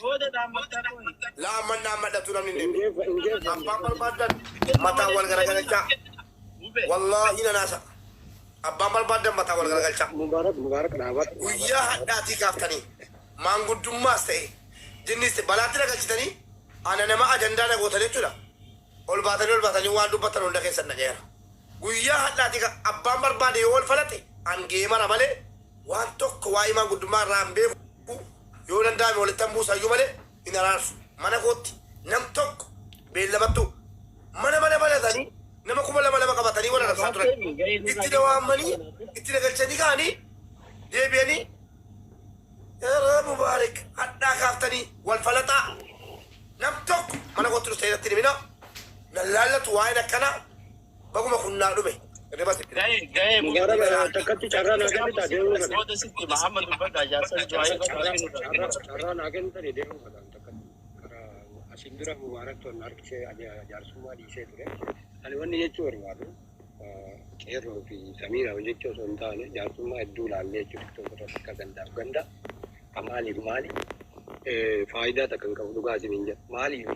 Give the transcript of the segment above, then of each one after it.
Booda dhaammattaa qoyi. Laa amman dhaammadhatu namni hin Hin deemne. geeffa hin geeffanne. Abbaan barbaaddan mataan wal garagalchaa. Mube. Wallaahi nanaasa. Abbaan barbaaddan mataa wal garagalchaa. Mubaarak Mubaarak dhaabadhu dhaabadhu Guyyaa dhaabadhu. hadhaatii kaaftanii maanguddummaas ta'e jinnis ta'e balaatti nagalchitanii ana nama ajandaa na gootan jechuudha. Ol baatanii ol baatanii waan dubbattan hunda keessan dhaga'eera. Guyyaa hadhaatii ka abbaan barbaade yoo wal falate an geemara malee waan tokko waa'ee maanguddummaa irraa hin beeku yoo danda'ame walittan buusayyuu malee hin araarsu. Mana kootti nam tokko beellamattu mana mana banatanii nama 2000 lama qabatanii wal arrabsaa turan. Itti na waammanii itti na galchanii ka'anii deebi'anii Yaa Mubaarik hadhaa kaaftanii wal falaxaa nam tokko mana kootti dhuftee natti hin himinaa nan laallatu waa'een akkanaa baguma kun naa dhume hirriba sitti Ga'ee ga'ee Mubaarak mube takkatti carraa naa kennita deemuu fedha. booda sitti Muhammad dubbadha jaarsa du'aayii Carraa godhaa kennuudha. carraa carraa naa kennitani deemuu fedha takkatti. Karaa asin dura Mubaarak toon harkisee jaarsummaa dhiisee ture. Ani wanni jechuu barbaadu qeerroo fi Samiira jechuu osoo hin taane jaarsummaa hedduu ilaallee jechuudha TikTok irratti akka gandaaf ganda ka maaliif maali faayidaa takka hin qabu dhugaa isiniin jedha. Maaliif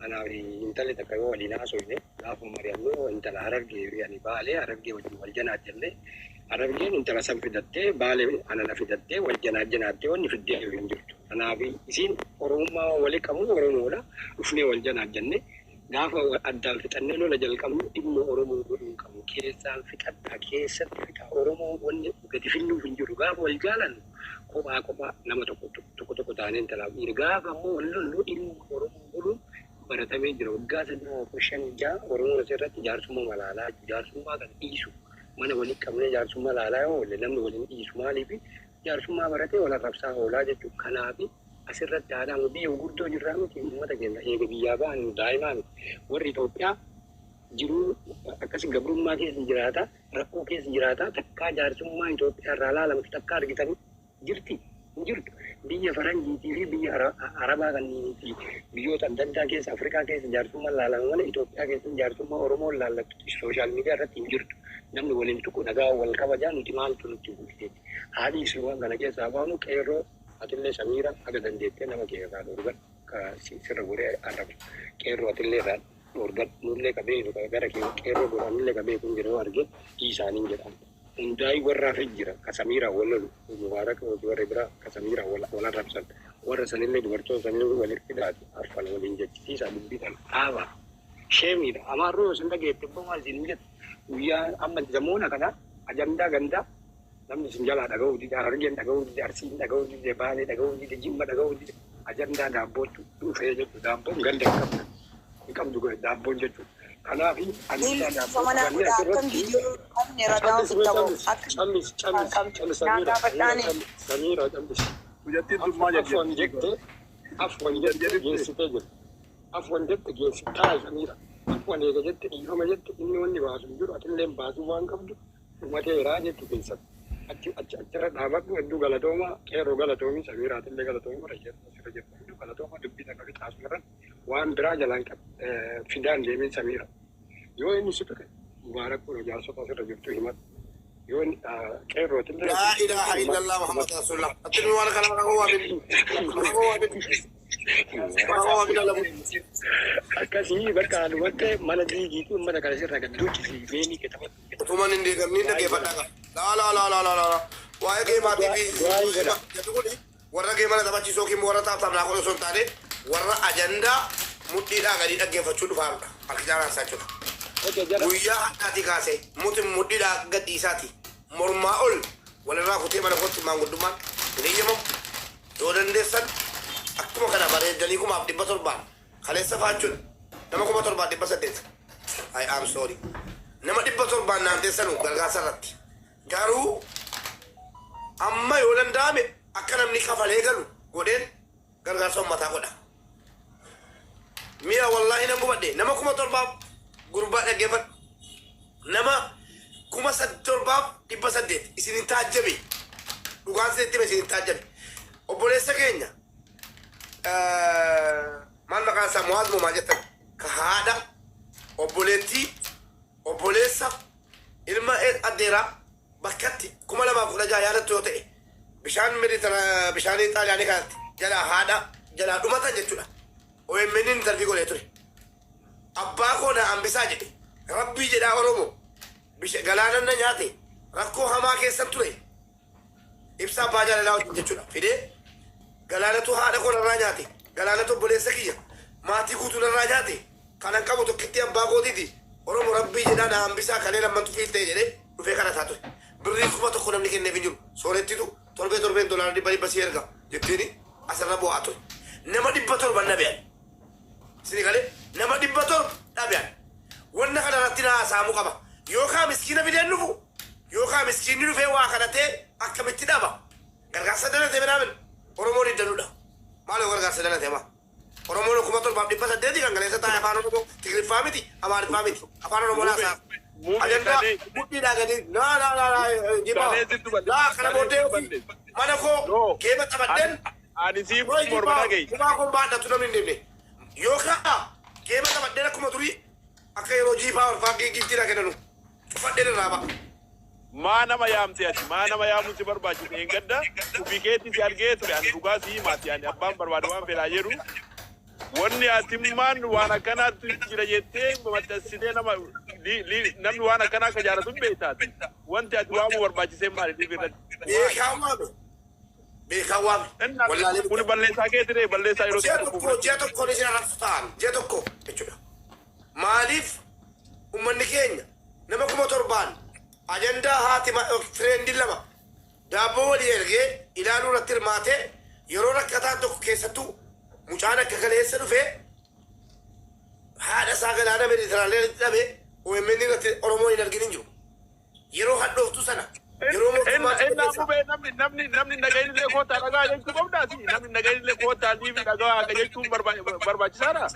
anaa fi intalli takka yoo waliin haasofne gaafa mari'annu intala Harargee fi ani Baalee Harargee wajjin wal janaajjallee Harargeen intala san fidattee Baalee ana na fidattee wal janaajjanaattee wanni fiddee hin jirtu. Anaa fi isiin Oromummaa waan wali qabnu Oromoodha dhufnee wal janaajjanne Gaafa addaan fixannee lola jalqabnu dhimma Oromoo godhuu hin qabnu. Keessaan fixadhaa, keessatti fixaa. Oromoo wanni gadi finnuuf hin jiru. Gaafa wal jaalannu kophaa kophaa nama tokko tokko tokko taanee intalaaf dhiira. Gaafa ammoo wal lollu dhimma Oromoo godhuun baratamee jira. Waggaa 3, 4, 5, 6 Oromoon asirratti jaarsummaa laalaa jechuudha. Jaarsummaa kana dhiisu. Mana walitti qabnee jaarsummaa laalaa yoo oolle namni wal hin dhiisu. Maaliif jaarsummaa baratee wal arrabsaa oolaa jechuudha. Kanaafi asirratti haa dhaamu. Biyya gurguddoo jirraa miti uummata keenya eega biyyaa bahan daa'imaa miti. Warri Itoophiyaa jiruu akkasi gabrummaa keessa jiraata, rakkoo keessa jiraata. Takkaa jaarsummaa Itoophiyaa irraa laalamtu takkaa argitanii jirti? Hin jirtu. Biyya faranjiitii fi biyya Arabaa kanniinii fi biyyoota adda addaa keessa Afrikaa keessa jaarsummaan laalama malee Itoophiyaa keessatti jaarsummaa Oromoon laallattu social media irratti hin jirtu. Namni wal hin tuqu nagaa wal kabajaa nuti maaltu nutti bu'e? Haa dhiisnu waan kana keessaa baanu qeerroo atillee Samiira haga dandeettee nama kee irraa dhoorgadhu ka sirra goree arrabsu qeerroo atillee irraa dhoorgadhu nullee ka beeknu ka gara kee qeerroo goru anillee ka beeku hin jira yoo arge dhiisaaniin jedhaan hundaayuu warra hafe jira ka Samiiraan wal lolu Mubaarak warri biraa ka Samiiraan wal wal arrabsan warra sanillee dubartoota sanillee walitti fidaati arfan waliin jechisiisaa dubbii tana dhaabaa sheemiidha amaarroo yoo isin dhageette ibboo maal isin hin jettu guyyaa amma zamoona kana ajandaa gandaa Namni isin jalaa dhaga'uu dide, Harargeen dhaga'uu dide, Arsiin dhaga'uu dide, Baalee dhaga'uu dide, Jimma dhaga'uu dide, ajandaa daabbootu dhufee jechuudha. Daabboon ganda hin qabdu. Hin qabdu daabboon jechuudha. Kanaaf ajandaa daabboo Dhiifama naa qabannee godhaa akkan asirratti viidiyoo hin qabne ragaa callis ofitti mee ta'u callis akka callis hin callis qabne callis naa Samiira Samiira gaafadhaani. callis Samiira callis. Mucattiin tun maal Afwan jarjarti? jette afwan jette Jarjaritti. geessitee jirti. Afwan jette geessi taa'i Samiira. Afwan eega jette dhiifama jette inni wanni baasu hin jiru atilleen baasuu waan qabdu Dhumateera jechu keessan. Achi achi achirra dhaabadhu hedduu galatooma qeerroo galatoomi samiira atillee galatoomi warra jirtu asirra jirtu hedduu galatooma dubbii takka fixaa asumarratti waan biraa jalaan fidaan deemin samiira yoo inni si tuqe mubaarak kun jaarsota asirra jirtu himadhu yoo inni qeerroo atillee Laa ilaaha himadhu illallah Muhammad himadhu. Rasulullah. Ati nu waan kana maqaa waamin. Maqaa waamin. Maqaa waamin alamu. Akkasii bakka dhumatte mana diigiitii uummata kana sirra gad duuchisi beenii kee taphadhu. Utuman hin deegamniin dhaggeeffadhaa qaba. Laa laa laa laa laa laa. Waa'ee geemaatii fi Du'aayi godha. jedhu kuni warra geemana taphachiisoo yookiin warra taap taap naa godhu osoo hin taane warra ajandaa mudhiidhaa gadii dhaggeeffachuu dhufaarudha. Harki caalaan isaa jechuudha. Okay jara. Guyyaa hadhaatii kaasee muti mudhiidhaa gad dhiisaati mormaa ol walirraa kutee mana kootti maanguddummaan hin eeyyamamu. Yoo dandeessan akkuma kana bareeddanii 7,700n Kaleessa faachuun nama 7,800. I am sorry. Nama 700n naan teessanu gargaarsa irratti. Garuu amma yoo danda'ame akka namni kafalee galu godheen gargaarsa ummataa godha. Mi'a wallaahi nan gubadhe nama 7,000f gurbaa dhaggeeffadhu. Nama 7,800 isin hin taajjabe. Dhugaan isinitti hime isin hin taajjabe. Obboleessa keenya maal maqaan isaa Mu'aaz moo maal jettan ka haadha obboleettii obboleessa ilma addeeraa bakkatti 2016 yaadattu yoo ta'e bishaan meditera bishaanii xaaliyaanii kanatti jala haadha jalaa dhumatan jechuudha. OMN interview godhee ture. Abbaa koo na hambisaa jedhe. Rabbii jedhaa Oromoo. Bisha galaana na nyaate. Rakkoo hamaa keessan ture. Ibsa abbaa jaalalaa wajjin jechuudha. Fidee galaanatu haadha koo narraa nyaate. Galaanatu obboleessa kiyya. Maatii guutuu narraa nyaate. Kanan qabu tokkitti abbaa kootiiti. Oromoo rabbii jedhaa na hambisaa kalee lammantu fiiltee jedhee dhufee kadhataa ture. Birrii 1000 namni kenneef hin jiru. Soorettitu torbee torbeen doolaara 100 sii erga jetteeni asirra bu'aa ture. Nama 700 dhabe ani. Isin galee nama 700 dhabe ani. Wanna kana irratti na haasa'amuu qaba. Yookaan miskiina fideen dhufu yookaan miskiinni dhufee waa kadhatee akkamitti dhaba. Gargaarsa dalatee minaamin Oromoon hiddanuudha. Maaloo gargaarsa dalatee maa? Oromoon 7800 kan galeessa taa'e afaan Oromoo Tigriffaa miti Amaariffaa miti afaan Oromoo naasaa. Mubee Ajandaa kalee mudhiidhaa gadi naa naa naa naa jibaa. kalee sitti balleesse. Laa kana Kalee booddee sitti ofii balleesse. mana koo No. geema taphadheen Ani siif Roy morma jibaa dhaga'i. kumaa kun baadhatu namni hin deemne. Yookaan geema taphadheen akkuma durii akka yeroo jiifaa orfaa giiftiidhaa kennanu cufadheen irraa ba'a. Maa nama yaamte ati? Maa nama yaamuun si barbaachise? Eeggadda ofii keetti si argee ture. Ani dhugaa si himaati. Ani abbaan barbaade waan fedhaa jedhu. Wanni atimmaan waan akkanaatti jira jettee maxxansitee nama namni waan akkanaa akka jaalatu hin beektaati. Wanti ati waamuu barbaachisee maali live irratti? Beekaa waame. Beekaa waame. Wallaalee Kun balleessaa keeti ree balleessaa yeroo Ji'a tokko tokko ji'a tokko ni isin arrabsu ta'an ji'a tokko jechuudha. Maaliif uummanni keenya nama 7,000 ajandaa haati friendiin lama daabboo walii ergee ilaaluu irratti hirmaatee yeroo rakkataan tokko keessattuu mucaan akka kaleessa dhufee haadha isaa galaana Meeditiraaniyaanitti dhabe OMN irratti Oromoon hin argin hin jiru. Yeroo hadhooftu sana yeroo mootummaa Inni ammoo namni nagayin illee koottaa dhagaa jechuu qabdaati. Namni nagayin illee koottaa live dhagaa akka jechuun barbaachisaadha.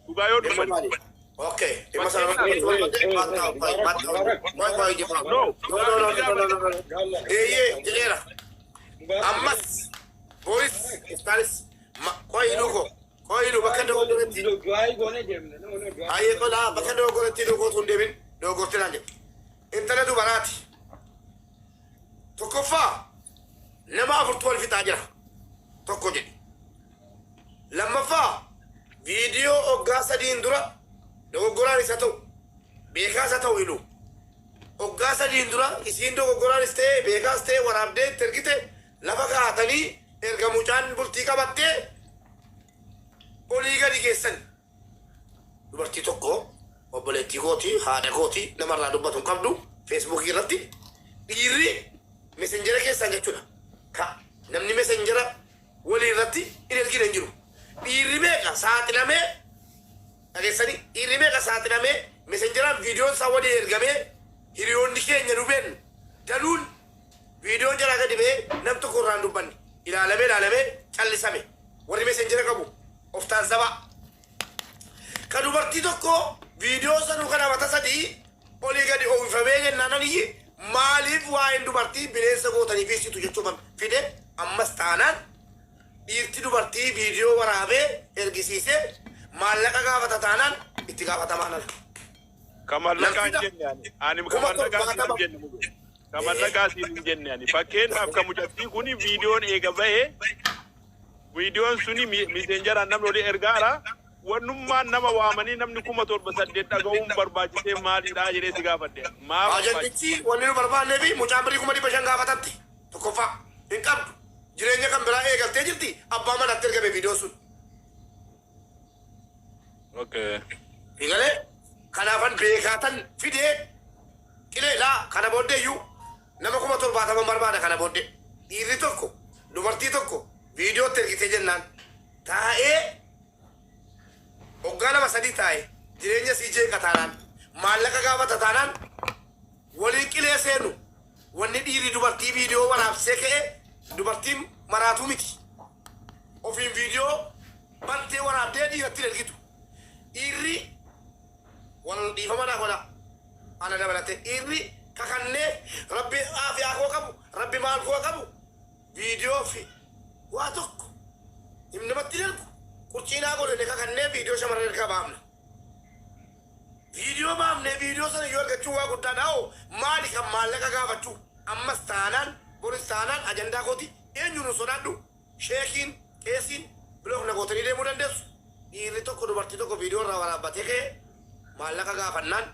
Dhugaa yoo dubbate. Okay. Dhimma sana irratti No. No, no, no, no, no, no. Eeyyee jedheera. Ammas booris iftaanis qo'ii koo qo'ii bakka dogoggoratti Du'aa goonee deemna. No, no, du'aa. Ayyee qolaa bakka dogoggoratti hidhuu kootu hin deemin dogoggorti naan jedhe. Intala dubaraati. Tokkoffaa nama afurtu wal fixaa jira. Tokko jedhi. Lammaffaa viidiyoo hoggaa sadiin dura dogoggoraan isa ta'u beekaas haa ta'u hilu. Hoggaa sadiin dura isiin dogoggoraanis ta'e beekaas ta'e waraabdee itti ergite lafa kaa'atanii erga mucaan bultii qabattee olii gadi geessan. Dubartii tokko obboleettii kooti haadha kooti namarraa dubbatu hin qabdu Facebookii irratti dhiirri Messengera keessaan jechuudha. Ka namni Messengera walii irratti hin ergine hin jiru. Dhiirri meeqa saaxilamee dhageessanii dhiirri meeqa saaxilamee Messengeraan viidiyoon isaa walii ergamee hiriyoonni keenya nu beennu danuun viidiyoon jalaa gadi ba'ee nam tokko irraa hin dubbanne ilaalamee ilaalamee callisame warri Messengera qabu of taazzabaa. Ka dubartii tokko viidiyoo sanuu kana mata sadii olii gadi oofifamee jennaan aniyyi maaliif waa'een dubartii bineensa gootanii fiisitu jechuufan fide ammas taanaan dhiirti dubartii viidiyoo waraabee ergisiisee maallaqa gaafata taanaan itti gaafatamaa nana. Ka mallaqaa hin jenne ani. Ani ka mallaqaa siin hin jenne mube. Ka mallaqaa siin hin jenne ani. Fakkeenyaaf ka mucattii kuni viidiyoon eega bahee viidiyoon suni Messengeraan namni olii ergaara. Wannummaan nama waamanii namni 7,000 dhaga'uun barbaachisee maalidha jedhee si gaafadhe. Maa barbaachise? Ajandichi wanni nu barbaannee fi mucaan birrii 500,000 gaafatamti. Tokkoffaa hin qabdu. Jireenya kan biraa eegaltee jirti abbaa manaatti ergame viidiyoon sun. Eegalee kanaafan beekaatan fidee qilee laa kana booddee iyyuu nama 70,000 barbaada kana booddee. Dhiirri tokko dubartii tokko viidiyootti ergitee jennaan taa'ee hoggaa lama sadii taa'e jireenya sii jeeqa taanaan maallaqa gaafata taanaan waliin qilee seenu wanni dhiirri dubartii viidiyoo waraabsee ka'e dubartiin maraatuu miti. Ofiin viidiyoo bantee waraabdee dhiiratti hin ergitu. Dhiirri wal dhiifama naa godha. Ana dabalatee dhiirri kakannee rabbi aafiyaa koo qabu rabbi maal koo qabu viidiyoo fi waa tokko hin namatti hin ergu. Qurciinaa godhane kakannee viidiyoo shamarran ergaa baafna. Viidiyoo baafnee viidiyoo sana yoo argachuu waa guddaadha hoo maali kan maallaqa gaafachuu ammas taanaan boris taanaan ajandaa kooti eenyu nu sodaadhu sheekiin qeesiin block na viidiyoo irraa waraabbatee ka'e maallaqa gaafannaan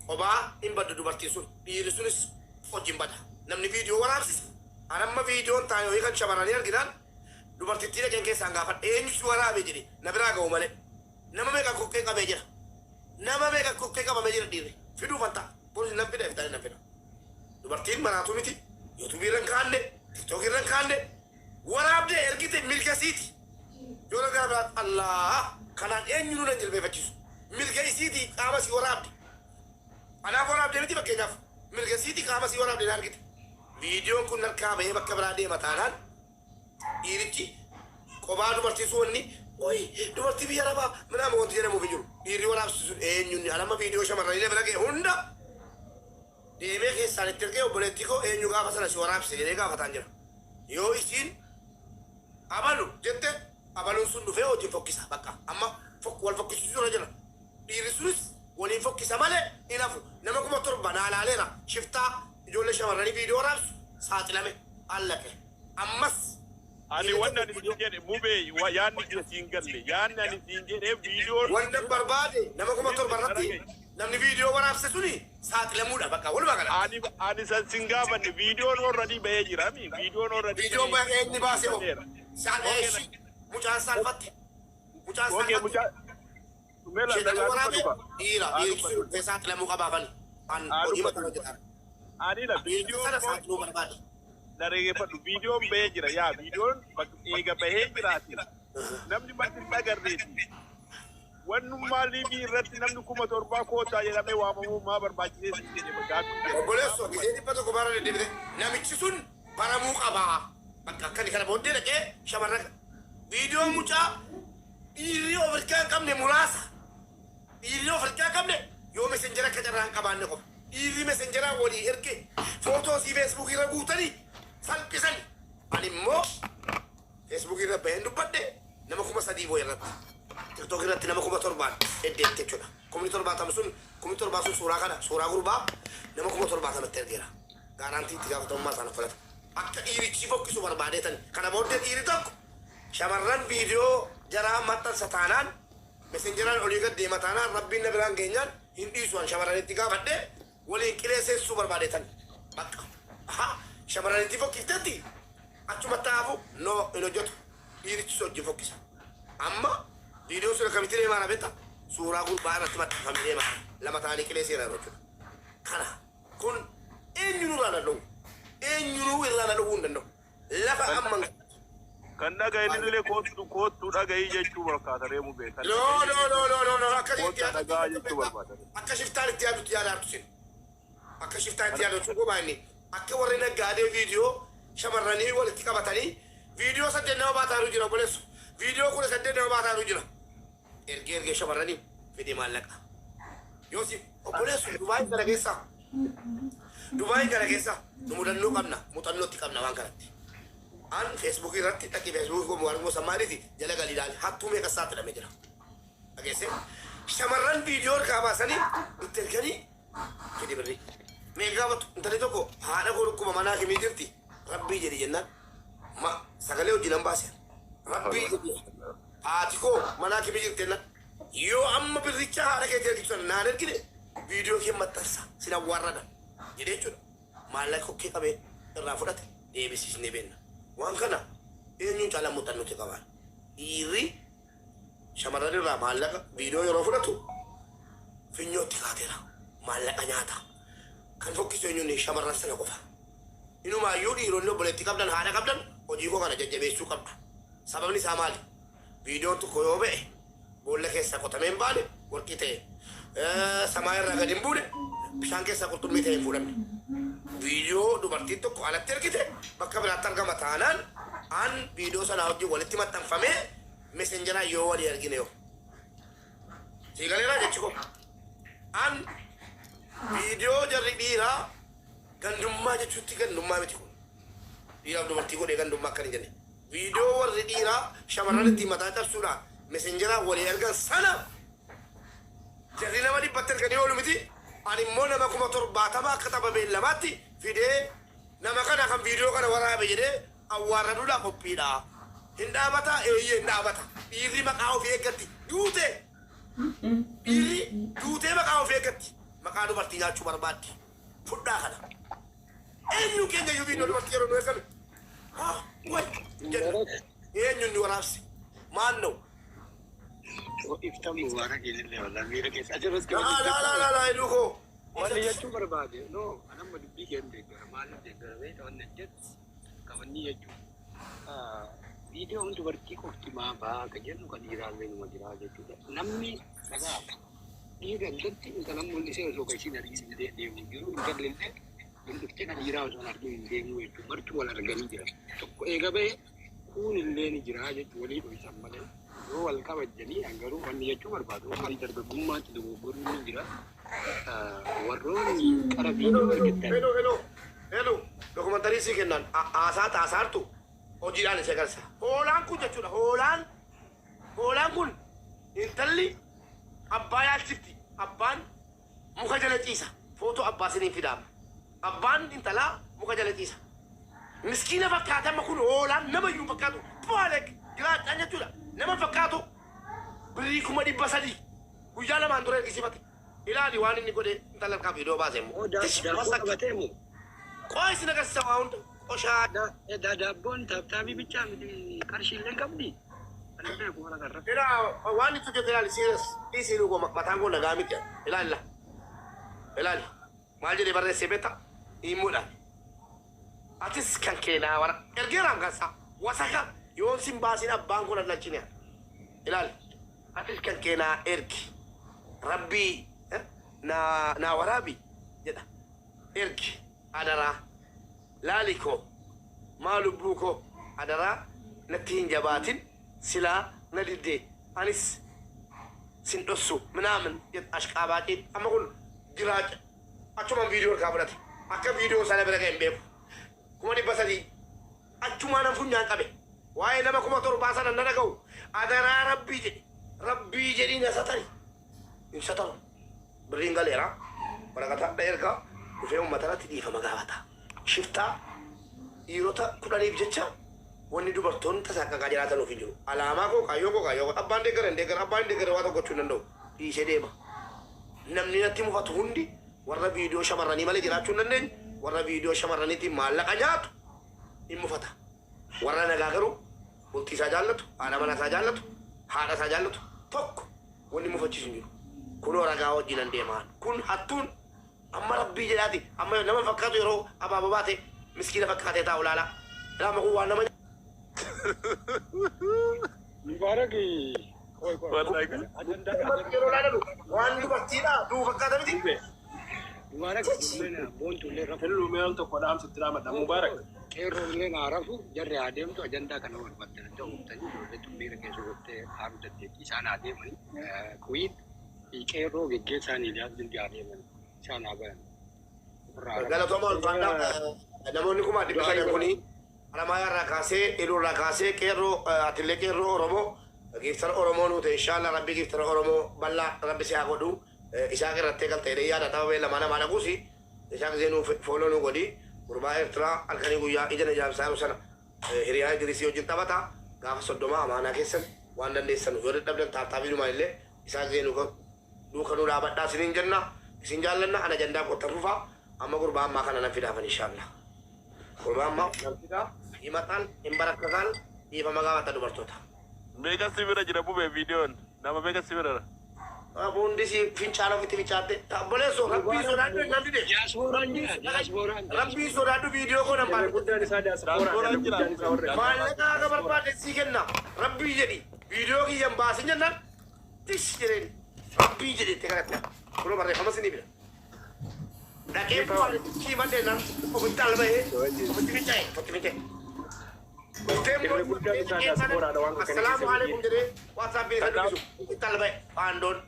kophaa hin baddu dubartiin sun, dhiirri sunis wajjin bada. Namni viidiyoo waraabsise anamma viidiyoon taa'e wayii kan shamarranii arginaan dubartittii dhaqeen keessaan gaafadhe, eenyu si waraabe jedhe, na biraa ga'u malee. Nama meeqa kokkee qabee jira? Nama meeqa kokkee qabamee jira? Dhiirri fiduufan ta'a. Boris nan fida, iftaanii nan fida. Dubartiin maraatu miti. Yuutuubii irra hin kaanne, Tiktookii irra hin kaanne, waraabdee ergite, mirga isiiti. Yoo gara biraatti Allah kanaan eenyunuu nan jilbeeffachiisu. Mirga isiiti, qaama sii waraabde. Anaaf waraabdee miti fakkeenyaaf. Mirga isiiti, qaama sii waraabde na argite. Viidiyoon kun harkaa bahee bakka biraa deema taanaan dhiirichi qobaa dubartii sun wanni oyi dubartii biyya arabaa minaamu wanti jedhamuuf hin jiru. Dhiirri waraabsisu sun eenyunni anamma viidiyoo shamarranii na bira ga'e hunda deemee keessaan itti ergee, obboleettii koo, eenyu gaafa sana si waraabsise jedhee gaafataan jira. Yoo isiin abalu jette, abaluun sun dhufee wajjin fokkisa, bakka amma wal fokkisiisuu irra jira. Dhiirri sunis waliin fokkisa malee hin hafu. Nama 7,000 naa laaleera, shiftaa ijoollee shamarranii viidiyoo waraabsu saaxilame allaqe. Ammas Ani dhiirri wanni tokko ani siin viidiyoo jedhe, Mubee, yaadni kee siin galle, yaadni ani siin jedhe viidiyoon Wanta barbaade nama 7,000 irratti namni viidiyoo waraabse suni saaxilamuudha, bakka walumaa galatti. Ani san sin gaafanne. Viidiyoon already bahee jira mi? Viidiyoon already Viidiyoon bahee bahee eenyu baase hoo? baheera. Saan Okay, eeshi mucaan saalfatte. Mucaan Okay, saalfatte. mucaa mela Ishee haa waraabee dubbatu. dhiira Haa dhiirichi sun dubbatu. dhufee saaxilamuu qabaafani. An Haa hojii dubbatu. mataa hojjetaan. Ani la Dhiira viidiyoon sana saaxiluu barbaade. Dhageeffadhu, viidiyoon bahee jira, yaa viidiyoon eega bahee jiraati. Namni bakki hin agarreeti. Wannummaa liivii irratti namni 7,000 kootaa jedhamee waamamuu maa barbaachisee siin jedhe gaaffii jedhe. Obboleessoo, gisee 100 bara deddeebite namichi sun baramuu qabaa. Bakka akkani kana booddee dhaqee shamarran viidiyoo mucaa dhiirri of harkaa hin qabne muraasa. Dhiirri of harkaa hin qabne yoo messenjera akka carraa hin qabaanne qofa. Dhiirri messenjeraa walii erge footoo sii Feesbuukii irra guutanii salphisani. Ani immoo Feesbuukii irra baheen dubbadhe, nama 3,000 bo'e irratti. Tiktookii irratti nama 7,000n deddeemte jechuudha. 70,000 sun, 7,000 sun suuraa kana, suuraa gurbaa nama 70,000tti ergeera. Guarantee itti gaafatamummaa isaan uffata. Akka dhiirichi fokkisu barbaadeetan. Kana booddee dhiirri tokko shamarran viidiyoo jaraa maxxansa taanaan, messengeraan olii gad deema taanaan, rabbiin na biraan geenyaan hin dhiisu. An shamarranitti gaafadhe waliin qilee seensisuu barbaadeetan. Bakka. Aha, shamarranitti fokkiftetti achumatti hafu no hin hojjetu. Dhiirichis hojii fokkisa. Amma viidiyoon sun akkamitti deemaa jira beektaa? Suuraa gurbaa irratti maxxanfamee deemaa jira. Lama ta'anii qilee seenaa jechuudha. Kana kun eenyunuu irraa na dhowwu. Eenyunuu irraa na dhowwuu hin danda'u. Lafa amma Kan dhagahin illee koottu koottu dhagahii jechuu barbaada ree, Mubee. Kan No, no, no, no, no, no, akka itti Koottaa yaadu dhagaa jechuu barbaada. Akka shiftaan itti yaadutti yaadaartu sin. Akka shiftaan itti yaadu jechuun kophaa inni. Akka warri naggaadee viidiyoo shamarranii walitti qabatanii viidiyoo 8 nama baataaru jira, obboleessu. Viidiyoo 18 nama baataaru jira. Ergee ergee shamarranii fedhe maallaqa. Yoo si obboleessu, Dubaay kana keessa, Dubaay kana keessa nu mudannoo qabna, muuxannootti qabna waan kanatti. An Feesbuukii irratti dhaqi, Feesbuukii koo Mubaarak Musammaaditi jala galii ilaali, hattuu meeqa saaxilamee jira. Dhageesse, shamarran viidiyoo harkaa baasanii itti erganii fidi birrii. Meeqa gaafatu? Intalli tokko haadha koo dhukkuba manaa kimii jirti, rabbii jedhi jennaan ma sagalee hojii nan baase, rabbii jedhi haati koo manaa kimii jirti jennaan, yoo amma birricha haadha keetii ergitu sana naan ergine viidiyoo kee maxxansa, sin awwaarrada jedhee jechuudha. Maallaqa kokkee qabee irraa fudhate deebisiisnee beenna. Waan kana eenyuun caalaa muuxannootti qabaan. Dhiirri shamarran irraa maallaqa viidiyoo yeroo fudhatu finyootti kaateera. Maallaqa nyaata. Kan fokkisu eenyuun? Shamarran sana qofa. Inumaayyuu dhiironni obboleettii qabdan, haadha qabdan, hojii koo kana jajjabeessuu qabdu. Sababni isaa maali? Viidiyoon tokko yoo ba'e boolla keessaa qotamee hin baane warqii ta'e, samaa irraa gadi hin buune, bishaan keessaa qurxummii ta'e hin fuudhamne. Viidiyoo dubartiin tokko alatti ergite bakka biraatti argama taanaan, an viidiyoo sanaa wajjin walitti maxxanfamee messengeraan yoo walii argine yoo. Sii galeeraa jechi koo? An viidiyoo jarri dhiiraa gandummaa jechuutti gandummaa miti kun. Dhiiraaf dubartii godhee gandummaa akkan hin jenne. Viidiyoo warri dhiiraa shamarran ittiin mataa cabsuudhaan messengeraan walii ergan sana jarri nama 100tti erganii oolu miti. Ani immoo nama 70,000 akka tapha beellamaatti fidee nama kana kan viidiyoo kana waraabe jedhee awwaarraduudhaa qophiidha. Hin dhaabataa? Eeyyee, hin dhaabata. Dhiirri maqaa ofii eeggatti. Duute dhiirri duutee maqaa of eeggatti. Maqaa dubartii nyaachuu barbaaddi. Fudhaa kana. Eenyu keenya iyyuu viidiyoo dubartii yeroo nu eegame. Haa way jenna. Eenyu inni waraabsi? Maal na'u? Ifta Mubaarak illee walaa miira keessa achirratti Laa laa laa laa laa hidhuu koo. Wanni jechuu barbaade no anamma dubbii kee hin deeggara maaliif deeggara beekta wanni jettu kawanni jechuun viidiyoon dubartii qofti maa ba'aa ka jennu kan dhiiraallee numa jiraa jechuudha. Namni dhagaa dhiira irratti intala mul'isee osoo kan ishiin argin illee deemu jiru intalli illee mul'iftee kan dhiiraa osoo hin argin hin deemu jechuudha. Martuu wal arganii jira. Tokko eega ba'e kuun illee ni jira jechuudha walii dho'isan malee yoo wal kabajanii garuu wanni jechuu barbaadu umrii dargaggummaatti dogoggoruun ni jira. Warroonni qara viidiyoo argattan. Hello, hello, hello. Dokumantarii sii kennan haasaa taasaartu hojiidhaan isa agarsiisa. Hoolaan kun jechuudha. Hoolaan kun intalli abbaa yaalchifti. Abbaan muka jala ciisa. Footoo abbaa siniin fidaama. Abbaan intalaa muka jala ciisa. Miskiina fakkaate amma kun hoolaan nama iyyuu fakkaatu. Bu'aalee giraachaan jechuudha. Nama fakkaatu birrii 300,000 guyyaa lamaan dura ergisifate. Ilaali waan inni godhe intala harkaa viidiyoo baase immoo. Daabboo qabatee moo? Qoo isin agarsiisa waa hunda. Qoshaa. Daabboon taaptaabii bichaa miti qarshiillee qabdi. Kan beeku waan agarra. Ilaa waan itti hojjete ilaali serious. Dhiisii dhugoo mataan koo nagaa miti. Ilaali. Ilaali. Maal jedhee barreessee beektaa? Himuudhaan. Atis kan keenaa wara. Ergeeraan kansaa. Wasaka yoon sin baasin abbaan kun allachine. Ilaali. Atis kan keenaa ergi. Rabbii naa waraabi jedha. Ergi. Adaraa. Laali koo. Maa lubbuu koo. Adaraa natti hin jabaatin silaa na diddee anis sin dhossu minaamin ashqaabaaqiin amma kun jiraaca achumaan viidiyoo harkaa fudhate akka viidiyoo sana bira ga'e hin beeku 300,000 achumaan an funyaan qabe waa'ee nama 7,000 sana na dhaga'u adaraa rabbii jedhi rabbii jedhi na satari hin sataru birriin galeera waraqataa dha ergaa dhufee uummata irratti dhiifama gaafata shiftaa dhiirota 10f jecha wanni dubartoonni tasaqqaqaa jiraatan of hin jiru. Alaamaa koo kaayyoo koo kaayyoo koo abbaan deeggara hin deeggara abbaan hin deeggara waa tokko gochuu hin danda'u. Dhiisee deema. Namni natti mufatu hundi warra viidiyoo shamarranii malee jiraachuu hin dandeenye warra viidiyoo shamarraniitiin maallaqa nyaatu hin mufata. Warra nagaa garuu bultii isaa jaallatu, haadha manaa isaa jaallatu, haadha isaa jaallatu tokko wanni mufachiisu hin jiru. Kunoo ragaa wajjin nan deemaan. Kun hattuun amma rabbii jedhaati amma nama fakkaatu yeroo abaaboo baate miskiina fakkaatee taa'u laala. Ilaa kun waan nama Mubaarak qoy qoy. Wallahi. Yeroo laalalu waan dubartiidha duu fakkaata miti. Mubaarak ijoolleen boontu illee rafu. Hello meel tokko dhaamsitti dhaamadha. Mubaarak. Qeerroo illee naa rafu jarri haa deemtu ajandaa kana barbaaddan ta'uutanii ijoollee tun miira keessa gottee haaruu dandeettii isaan haa deemanii. Kuwiin qeerroo geggeessaan Iliyaas Dilbii haa deeman isaan haa bayan. Galatooma ulfaadhaa namoonni 500,000 kuni Haramaayaa irraa kaasee Iluu irraa kaasee qeerroo atillee qeerroo Oromoo giiftara Oromoo nuu ta'e inshaalla rabbi giiftara Oromoo bal'aa rabbi si haa godhu isaa irratti galta jedhee yaada tapha beellamaa namaa dhaquusi isaa gisee nuu fooloo nuu godhi gurbaa Eertiraa halkanii guyyaa ija na jaamsaa jiru sana hiriyaa Idrisii wajjin taphata gaafa 30 amaanaa keessan waan dandeessan yoo dadhabdan taaptaabiinumaan illee isaa gisee nuu duuka nuu dhaabadhaa isiniin jenna isin jaallanna ana jandaa kottan rufaa amma gurbaa ammaa kana nan fidaafan inshaalla gurbaa ammaa nan fidaa himataan hin barakkataan dhiifama gaafata dubartoota. Meeqa si bira jira bube viidiyoon? Nama meeqa si bira jira? Hundi si fincaan ofitti fincaatte. Obboleessoo rabbii sodaadhu nan dide. Diyaaspooraan jira diyaaspooraan. Rabbii sodaadhu viidiyoo koo nan Irra baafte. guddaan isaa diyaaspoora. Irra guddaan isaa warra. Maallaqa akka barbaade sii kenna. Rabbii jedhi viidiyoo kiyya hin baasin jennaan tish jedheen rabbii jedhi itti kadhatte. Kunoo barreeffama sinii bira. Dhaqee sii badhee nan ofitti alba'ee ofitti fincaa'e ofitti fincaa'e. Dhuftee Irra guddaan isaa diyaaspoораadha waan kana keessa Assalaamu alaikum jedhee WhatsApp isa dubbisu ofitti alba'e faandoon.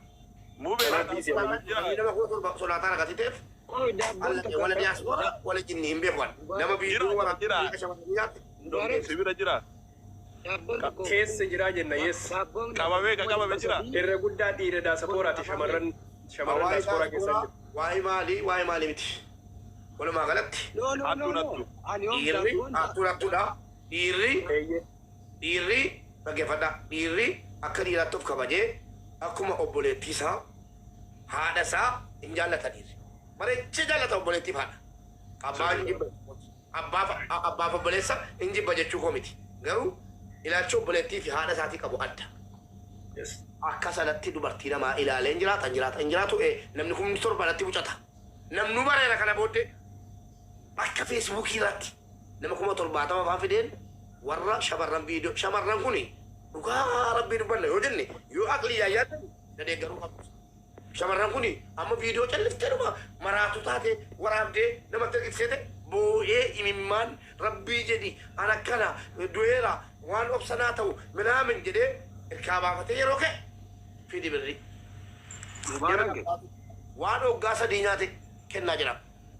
Mube Kanaaf dhiisee jira. Nama 7,000 sodaataa argatiteef Qoy daabboon tokko wala diyaaspoora wala jinni hin beeku nama viidiyoo Jira, waraabbii jira. shamarranii nyaate. Mubaarak Si bira jira. daabboon tokko. Keessa jiraa jenna yes. Daabboon Qabamee ka qabame jira. Irra guddaa dhiira diyaaspoораati shamarran shamarran Waa'ee diyaaspoora keessa diyaaspoora jiru. waa'ee maalii waa'ee maalii miti. Walumaa galatti No no no Hattuun no. hattu. Ani yoom dhiirri daabboon hattuun hattuudha. Dhiirri Eeyyee. dhiirri dhaggeeffadha. Dhiirri akka dhiiraatti of kabajee Akkuma obboleettii isaa haadha isaa hin jaallataniif. Bareechee jaallata obboleettiif haadha. Abbaa hin jibba. Abbaaf obboleessa hin jibba jechuu koo miti. Garuu ilaalchi obboleettii fi haadha isaatii qabu adda. Akka sanatti dubartii namaa ilaalee hin jiraata, hin jiraata, hin jiraatu, namni 7,000 natti bucata. Namnu bareera kana booddee akka Feesbuukii irratti nama 70,000 fa'aa fideen warra shamarran viidiyoo shamarran kuni dhugaa rabbii dubbanna yoo jenne yoo aqlii yaaddan na deeggaruu qabdu. Shamarran kuni amma viidiyoo calliftee dhuma maraatu taate waraabdee namatti argisiisete boo'ee imimmaan rabbii jedhi an akkana du'eera waan obsanaa ta'u minaamin jedhee irkaa baafatee yeroo ka'e fidi birri. Mubaarak Waan hoggaa 3 nyaate kennaa jira.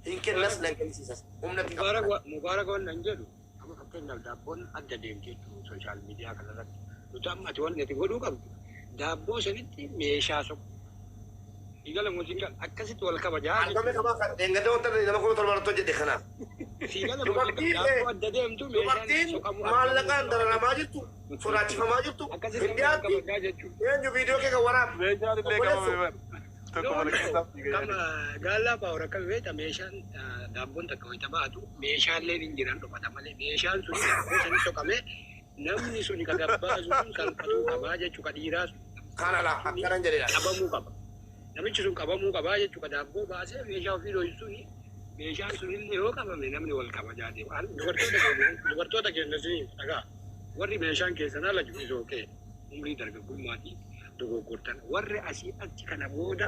Hin kennas nan kennisiisas. Humna itti qaba. Mubaarak waan nan jedhu amma fakkeenyaaf daabboon adda deemti jechuudha sooshaal miidiyaa kanarratti. Nuti amma ati wanni ati godhuu qabdu daabboo sanitti meeshaa soqu. Sigala muuziqaa akkasitti wal kabajaa Argame kamaa kan dheengadda wanta nama 7,000 irratti hojjedhe kanaaf. Sigala Dubartiin muuziqaa daabboo adda deemtu meeshaan dubartiin soqamu maallaqaan dararamaa jirtu sodaachifamaa jirtu akkasitti wal Hindiyaatti kabajaa jechuudha. eenyu viidiyoo kee kan waraabu Meeshaan illee obboleessu qabame bara. Tokko mana keessaa fiiga Kama jedhe. gaallaa paawar akkami beekta meeshaan daabboon takka wayita baatu meeshaaleen hin jiran dhufata malee meeshaan sun daabboo sani soqamee namni sun ka gabbaasu sun salphatuu qabaa jechuu ka dhiiraa sun kana laa akkanan jedhedha. qabamuu qaba. Namichi sun qabamuu qabaa jechuu ka daabboo baasee meeshaa ofii dho'isu suni meeshaan sun illee yoo qabame namni wal kabajaa deema. Dubartoota keenya sini dhagaa warri meeshaan keessan ala jiru isoo kee umrii dargaggummaatii dogoggortan warri asii achi kana booda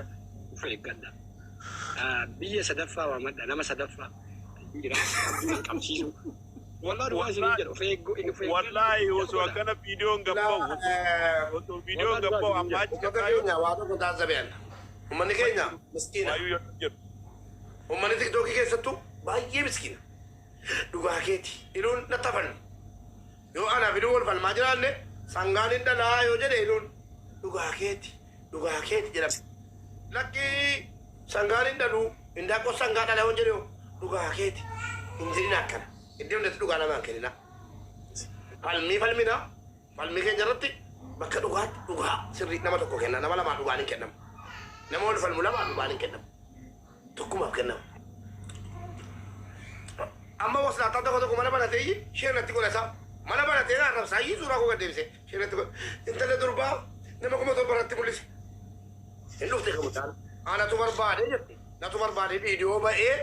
of eeggadha. Biyya sadaffaa waamadha nama sadaffaa jira abdii qabsiisu. Walaa dhugaa isin jedha of eeggu of eeggadha. Wallaahi osoo akkana viidiyoon gabbaa'u osoo viidiyoon gabbaa'u amma achi Uummata keenya waa tokko taasisabeen. Uummanni keenya miskiina. Waayyuu yoo jedhu. Uummanni tiktookii keessattuu baay'ee miskiina. Dhugaa keeti. Iluun natti hafan. Yoo anaaf iluu wal falmaa jiraanne sangaan hin dhalaa yoo jedhe iluun dhugaa keeti. Dhugaa keeti jedhama. Lakkii sangaan hin dhaluu hindaaqqoo sangaa dhala yoo jedhe dhugaa keeti. Hin jedhin akkana. Iddoo hundatti dhugaa namaa hin kennina. Falmii falmina. Falmii keenya irratti bakka dhugaatti dhugaa sirrii nama tokko kenna. Nama lamaa dhugaan hin kennamu. Nama wal falmu lamaa dhugaan hin kennamu. Tokkumaaf kennamu. Amma waslaataa tokko tokko mana banatee ishee natti godhata. Mana banatee na arrabsaa iyyii suuraa koo gad deebise. Ishee natti godha. Intala durbaa nama 7,000 irratti mul'ise. Hin dhufte qabu. Anatu barbaade jette. Natu barbaade viidiyoo ba'ee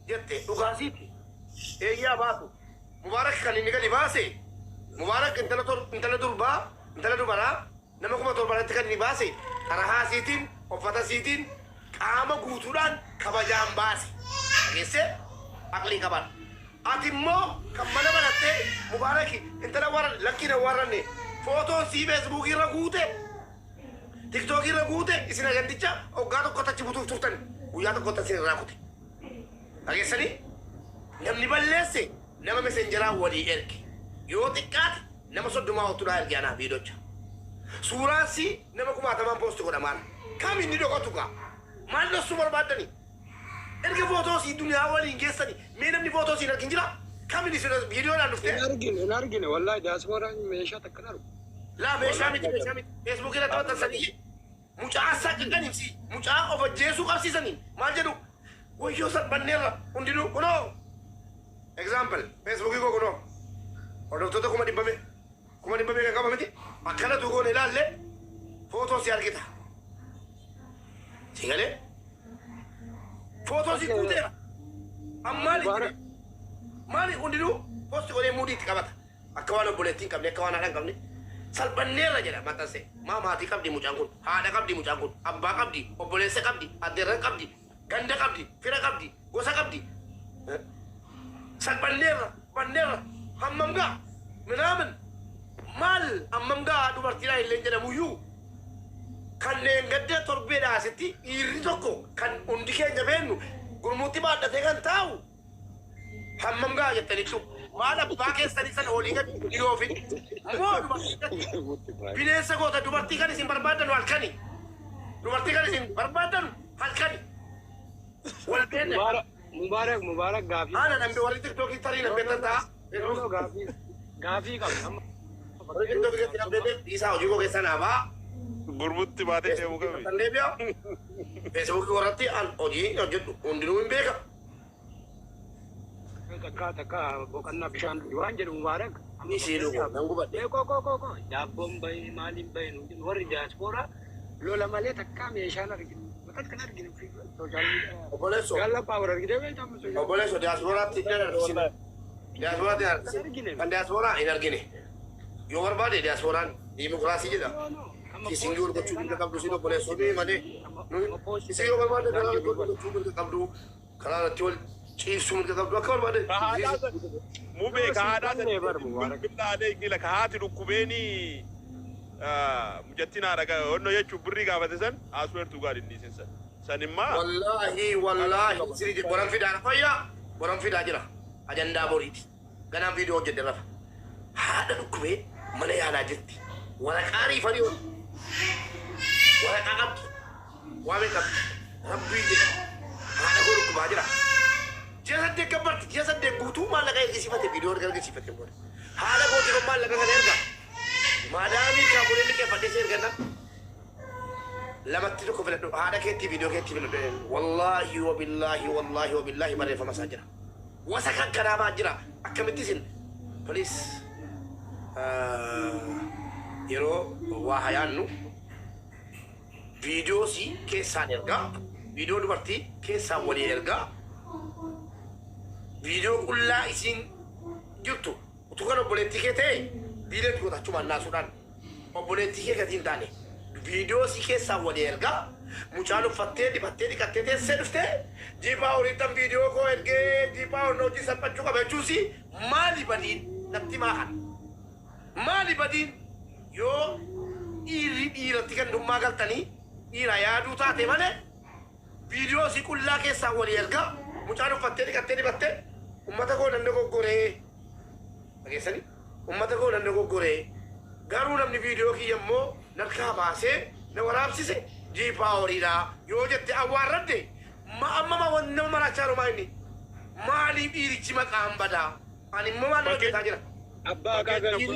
jette dhugaasiiti. Eeyyaa baatu. Mubaarak kan inni gadi baase. Mubaarak intala durbaa intala dubaraa nama 7,000 irratti kan inni baase karaa siitiin uffata siitiin qaama guutuudhaan kabajaan baase. Dhageessee aqlii qaban. Ati immoo kan mana banattee Mubaaraki intala warra lakkiina warranne footoon sii Feesbuukii irra guute Tiktookii irra guute isin ajandicha hoggaa tokko tachi butuuf turtan guyyaa tokko tachi irraa kute. Dhageessanii namni balleesse nama messengeraa walii erge yoo xiqqaate nama 30 oltu erge anaa viidiyocha. Suuraan si nama kumaatamaan poosti godha maal kam inni dhokatu gaa maal dhoksuu barbaaddani erga footoo sii duniyaa waliin geessani mee namni footoo siin argin jira kam inni sin viidiyoodhaan dhuftee Hin argine hin argine wallaahi diyaaspooraan meeshaa takka hin argu. Laa meeshaa miti meeshaa miti Feesbuukii irratti maxxansanii mucaa saqqaqaniif si mucaa of ajjeesuu qabsiisanii maal jedhu wayyoo salphanneerra hundinuu kunoo example Feesbuukii koo kunoo hordoftoota 100,000 meeqa qaba miti akkanatu goone ilaalle footoo si argita si galee footoo si guuteera ammaali maali hundinuu posti godhee muudii itti qabata akka waan obboleettii hin qabne akka waan haadha hin qabne salphanneerra jedha maxxanse maa maatii qabdi mucaan kun haadha qabdi mucaan kun abbaa qabdi obboleessa qabdi addeerran qabdi ganda qabdi fira qabdi gosa qabdi salphanneerra banneerra hammam gaa minaamin maal hammam gaa dubartiidhaan illee jedhamuyyuu kanneen gadda torbeedhaa asitti dhiirri tokko kan hundi keenya beennu gurmuutti baadhatee kan taa'u hammam gaa jettanitu maal abbaa keessanii sana olii gadi dhiyoofin moo dubartii bineensa goota dubartii kan isin barbaaddanu halkani dubartii kan isin barbaaddanu halkani wal beenne Mubaarak Mubaarak gaafii. Ana namni warri tiktookii tarii nan beektan ta'a. Gaafii gaafii qabna. Warri tiktookii keessatti nan beektan dhiisaa hojii koo keessa naa ba'a. Gurmutti baatee deemu kami? Kan deebi'a. Feesbuukii irratti an hojii hojjedhu hundinuu hin beeka. Takka takka boqonnaa bishaan dhugi waan jedhu Mubaarak. Ni sii dhugu nan gubadhe. Koo koo koo koo daabboon bahe maaliin bahe nuun jedhu warri diyaaspooraa lola malee takka meeshaan arginu. Bakka kan arginu social media. Obboleessoo. Galla power argitee beektaa amma social Obboleessoo diyaaspooraatti hin argisine. Diyaaspooraatti hin argisine. Kan diyaaspooraa hin argine. Yoo barbaade diyaasporaan diimokiraasii jedha. Kissing wal gochuu mirga qabdu siin obboleessoo nuyi malee. Isin yoo barbaade karaa irratti wal gochuu mirga qabdu. Karaa irratti wal ciibsuu mirga qabdu akka barbaade. Ka haadhaa san mubee ka haadhaa san billaa alee gila ka haati dhukkubeeni mucattiin haadha onno jechuun birrii gaafate san asweertuu gaadhi inni isin san. San immaa Wallaahi wallaahi sirrii boran fidaa fayyaa boran fidaa jira. Ajandaa boriiti. Ganaan viidiyoo hojjedhe rafa. Haadha dhukkubee mana yaalaa jirti. Waraqaa riifanii ol. Waraqaa qabdi. Waa meeqa qabdi. Rabbii jedhe. Haadha koo dhukkubaa jira. Ji'a 8 gabbarti. Ji'a 8 guutuu maallaqa ergisiifate viidiyoo erga ergisiifate booda. Haadha kootiif maallaqa kana erga. Maadaamii kaabulee liqeeffadhee si erganna. Lamatti tokko filadhu. Haadha keetti viidiyoo keetti filadhu. Wallaahi wabillaahi wallaahi wabillaahi barreeffama isaa jira. Wasa kan kanaa maa jira. Akkamitti isin please yeroo waa hayaannu viidiyoo si keessaan ergaa viidiyoo dubartii keessaan walii ergaa viidiyoo qullaa isiin jirtu utuu kan obboleettii kee ta'e viidiyoo goota achumaan naasuudhaan obboleettii kee gatii hin taane viidiyoo si keessaan walii ergaa mucaan uffattee dibattee dhiqattee teessee dhuftee jiipaa horiittan viidiyoo koo ergee jiipaa horiin hojii salphachuu qaba jechuusi maali badiin natti maa kana maali badiin yoo dhiirri dhiiratti gandummaa galtanii dhiira yaaduu taate malee viidiyoo si qullaa keessaa walii ergaa mucaan uffattee dhiqattee dibattee ummata koo nan dogoggoree dhageessanii ummata koo nan dogoggoree garuu namni viidiyoo kiyya immoo narkaa baasee na waraabsise jiipaa horiidha yoo jette awwaarradde ma amma ma wanni nama maraachaa jiru maa inni maaliif dhiirichi maqaan badaa ani immoo maal hojjetaa jira. Abbaa haqaa galchi.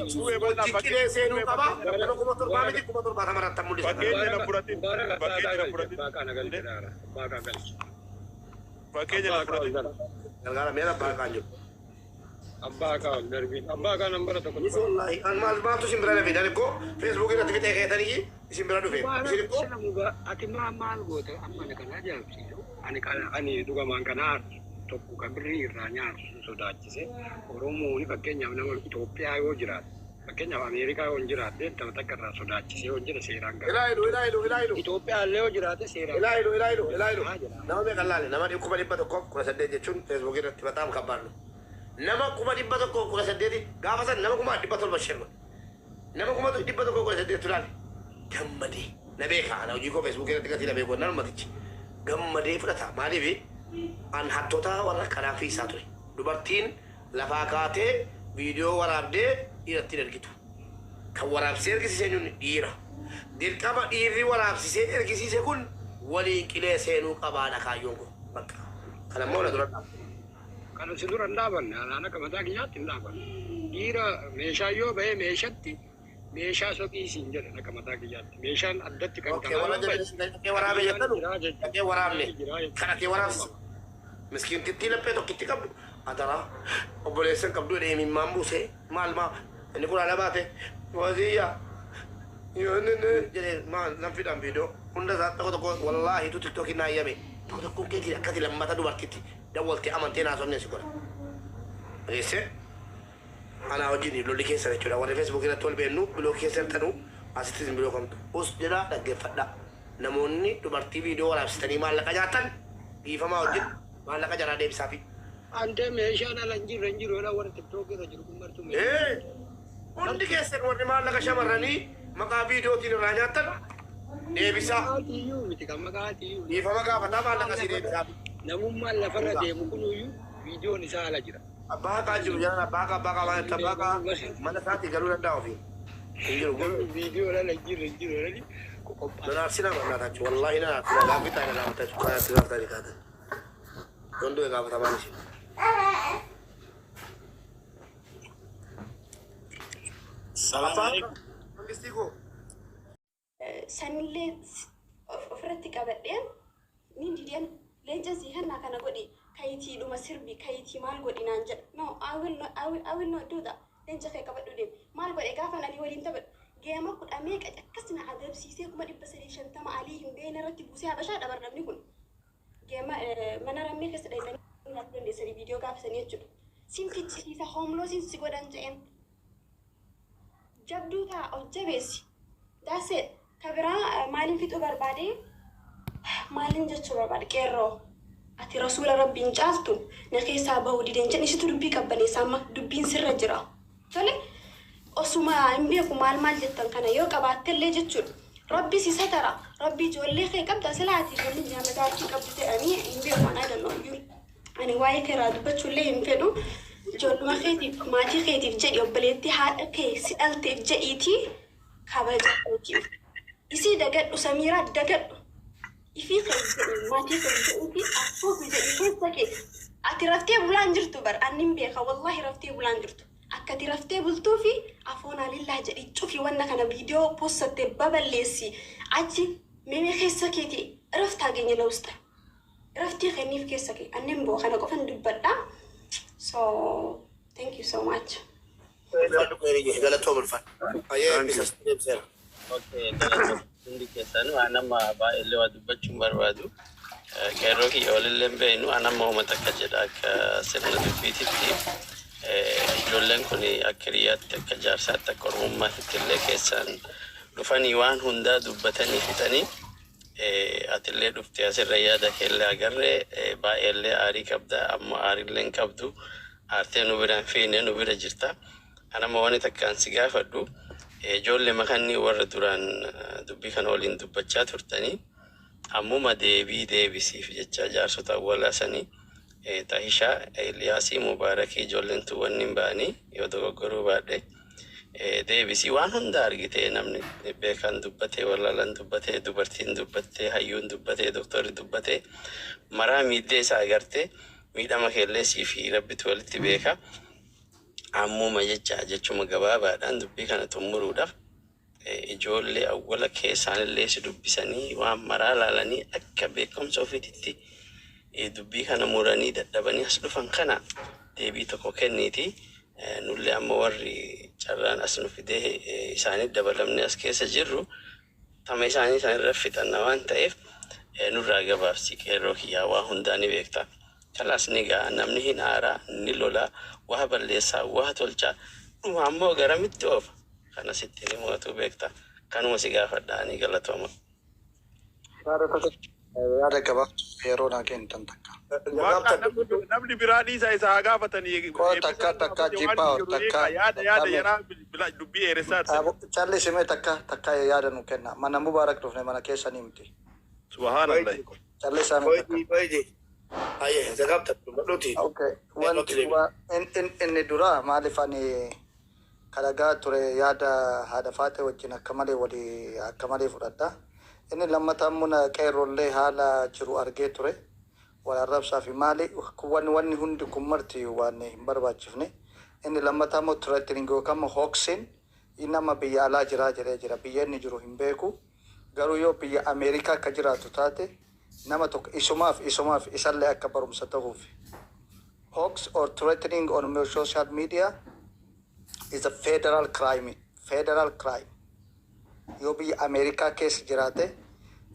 Wajjin qilee seenuu qaba. Nama 7000 miti 70,000 irratti mul'isa. Fakkeenya na fudhatin. Mubaarak abbaa Fakkeenya haqaa na galchi. fudhatin. Abbaa haqaa na galchi dhaara. Abbaa haqaa galchi. Fakkeenya na Abbaa haqaa ol fudhatin. darbi. Gargaara meera abbaa haqaan jiru. Abbaa haqaa ol darbi. Abbaa haqaa nambara tokko Nis wallaahi an maal maaltu isin bira dhafe dan ikkoo Facebook irratti fixee keetanii isin bira dhufe. Isin ikkoo Sila muba ati maa maal goota amma ani kana ajaa'ibsiisu ani kana ani dhugamaan kana aarsu tokko kan birrii irraa nyaatu sodaachise Oromoon fakkeenyaaf nama Itoophiyaa yoo jiraate fakkeenyaaf Ameerikaa yoo hin jiraadhe intala takka irraa sodaachisee yoo jira seeraan gara ilaa ilu ilaa ilu ilaa ilu Itoophiyaa illee yoo jiraate seeraan ilaa ilu ilaa ilu ilaa ilu haa jedha. nama meeqa laale nama 118,000 jechuun Facebook irratti bataam kabbaadhu. Nama 118,000 gaafa san nama 700,000 share godhe. Nama 118,000 laale gammadee na beeka ana hojii koo Facebook irratti gatii na beeku nan ummatichi gammadee fudhata maaliif an hattoota warra kanaa fiisaa ture dubartiin lafaa kaatee viidiyoo waraabdee dhiiratti hin ergitu kan waraabsisee ergisiise eenyuun dhiira dirqama dhiirri waraabsisee ergisiise kun waliin qilee seenuu qabaadha kaayyoon koo bakka kana immoo na dura dhaabu. Kana si dura hin dhaabanne anaan akka mataa kiyyaatti hin dhaabanne. Dhiira meeshaa yoo bahee meeshatti meeshaa soqii siin jedhan akka mataa kiyyaatti. Meeshaan addatti kan Okay, kanaa warra yoo bahe jedhan dhaqee waraabe jettanu jiraa jechuudha. dhaqee waraabne Jiraa jechuudha. kan dhaqee waraabsise. Miskiintittii laphee tokkitti qabdu adaraa obboleessa hin qabdu jedhee imimmaan buusee maal maa inni kun ala baate waziyya yoo inni inni jedhee maal nan fidhan viidiyoo hunda isaa tokko tokko wallaahi tu tiktookiin naa eeyyame tokko tokkoon keetiin akkati lammata dubartitti dawwaltee amantee naasofne si godha. Dhageessee? Anaa wajjin lolli keessan jechuudha. Warri Facebook irratti wal beennu block keessa jirtanu asitti isin bilookamtu. Us jedhaa dhaggeeffadhaa. Namoonni dubartii viidiyoo waraabsitanii maallaqa nyaattan dhiifamaa wajjin maallaqa jaraa deebisaafi. Antee meeshaan ala hin jirre hin jiru jedha warri tiktookii irra jiru kun martuu meeshaa. Ee, hundi keessan warri maallaqa shamarranii maqaa viidiyootiin irraa nyaattan deebisaa. Maqaatiyyuu miti kan maqaatiyyuu. Dhiifama gaafataa maallaqa sii deebisaafi. Namummaan lafarra deemu kunuyyuu viidiyoon isaa ala jira. Abbaa haqaa jiru jalaan abbaa haqaa abbaa haqaa maal abbaa haqaa mana isaatii galuu danda'a ofii. Hin jiru. Namni viidiyoon ala hin jirre hin jiru jedhanii qoqophaa'e. Nan aarsinaa barnaatachu wallaahi nan aarsinaa gaaffii taa'e na gaafattachu kanaatti gaafatanii kaatan. Yoon du'e gaafatamaan isin. Salaam Abbaa alaikum. mangistii koo. Sanillee ofirratti qabadheen nin dideen. Leenca sii kennaa, kana godhi, kayitii dhuma sirbi, kayitii maal godhi naan jedha. No, I will not, I will, I will not do that. Leenca kee qabadhu deemi. Maal godhe? Gaafa ani waliin taphadhu geema 10 meeqa akkas na adabsiisee, 350,000 alii hin beekne irratti buusee. Habashaa dhabar namni kun geema mana rammee keessa dhayitanii ilaaluu dandeessanii viidiyoo gaafisanii jechuudha. Sin fichisiisa, homelessiin si godhan je'een. Jabduu ta'a, of jabeessi. That's it. Ka biraa maaliin fixuu barbaade? Maaliin jechuu barbaade? Qeerroo, ati rasuula rabbiin caaltu na keessaa bahuu dideen jedhe. Isitu dubbii qabbaneessa, amma dubbiin sirra jira. Tole, osuma hin beeku maal maal jettan kana yoo qabaattellee jechuudha. Rabbi si satara. Rabbi ijoollee kee qabda silaa, ati ijoollee jaamataatti qabdu jedhanii hin beeku. Ani, I don't know. Ani waa'ee keeraa dubbachuullee hin fedhu. Ijoolluma keetiif, maatii keetiif jedhi, obboleettii haadha kee si dhalteef jedhiitii kabaja keetiif. Isii dagadhu, Samiiraa dagadhu. Ifii kee jedhi, maatii kee jedhiitii afuufi jedhi keessa kee. Ati raftee bulaan jirtu bar, annin beeka, wallahi raftee bulaan jirtu. Akka ati raftee bultuu fi afoonaa lillaa jedhi cufi wanna kana viidiyoo postatte baballeessi. Achi meme keessa keeti raftaa geenye lawusta. Raftii kenniif keessa kee annin boo kana qofan dubbadha. So thank you so much. Galatoom, ulfaadhu. Ayyee, bisa deemseera. Okay, galatoom hundi keessanuu. An amma baay'eellee waa dubbachuun barbaadu. Qeerroo kiyya walillee hin beeknu. An amma uummata akka jedha, akka sirna dubbiititti ijoolleen kun akka hiriyaatti, akka jaarsaatti, akka ormummaatti illee keessaan dhufanii waan hundaa dubbatanii fixanii, atillee dhuftee asirra yaada keellee agarree, baay'eellee aarii qabda, amma aariillee hin qabdu, aartee nu bira hin fiine, nu bira jirta. Anamma wanni takkaan si gaafadhu, ijoollee makanni warra duraan dubbii kana waliin dubbachaa turtanii ammuma deebii deebisiif jecha jaarsota awwalaa sanii, Tahishaa, Eeliyaasii, Mubaarakii, ijoolleen tun wanni hin ba'anii yoo dogoggoruu baadhe, deebisii. Waan hunda argite, namni beekan dubbatee, wallaalan dubbatee, dubartiin dubbattee, hayyuun dubbatee, doktorri dubbatee, maraa miiddee isaa agarte, miidhama keellee sii fi rabbitu walitti beeka. Ammuma jecha jechuma gabaabaadhaan dubbii kana xumuruudhaaf, ijoollee awwala keessaanillee si dubbisanii waan maraa laalanii akka beekumsa ofiititti dubbii kana muranii dadhabanii as dhufan kana deebii tokko kenniiti. Nullee amma warri carraan as nu fidee isaanii dabalamnee as keessa jirru tama isaanii isaan irra fixanna waan ta'eef, nurraa gabaabsi. Qeerroo kiyyaa, waa hundaa ni beekta. Kalaas ni ga'a, namni hin aaraa, ni lola, waa balleessaa, waa tolchaa, dhuma ammoo garamitti oofa, kana sitti ni mo'atu beekta. Kanuma si gaafadha ani, galatooma. Yaada gabaabtuu yeroo naa kennitan takka. Waaqa, namni biraa dhiisa, isa haa gaafatanii. Koo takka takka jibbaa takka. Yaada yaada yaraa dubbii dheeressaa. Callisimee takka takka yaada nu kenna. Mana Mubaarak dhufne, mana keessanii miti. Subhaanallah. Callisamee takka. Oyi, ayyee, zagaabta dubbadhuuti. Okay. Wanti inni dura maaliif ani kalagaa ture, yaada haadha faate wajjin akka malee walii akka malee fudhadha. Inni lammataa immoo na qeerrollee haala jiru argee ture. Wal arrabsaa fi maali wanni wanni hundi kun marti waan hin barbaachifne. Inni lammataa immoo threatening yookaan immoo hoaxing nama biyya alaa jiraa jedhee jira. Biyya inni jiru hin beeku. Garuu yoo biyya Ameerikaa akka jiraatu taate, nama tokko isumaaf isallee akka barumsa ta'uuf. Hoax or threatening on social media is a federal crime. Federal crime. Yoo biyya Ameerikaa keessa jiraate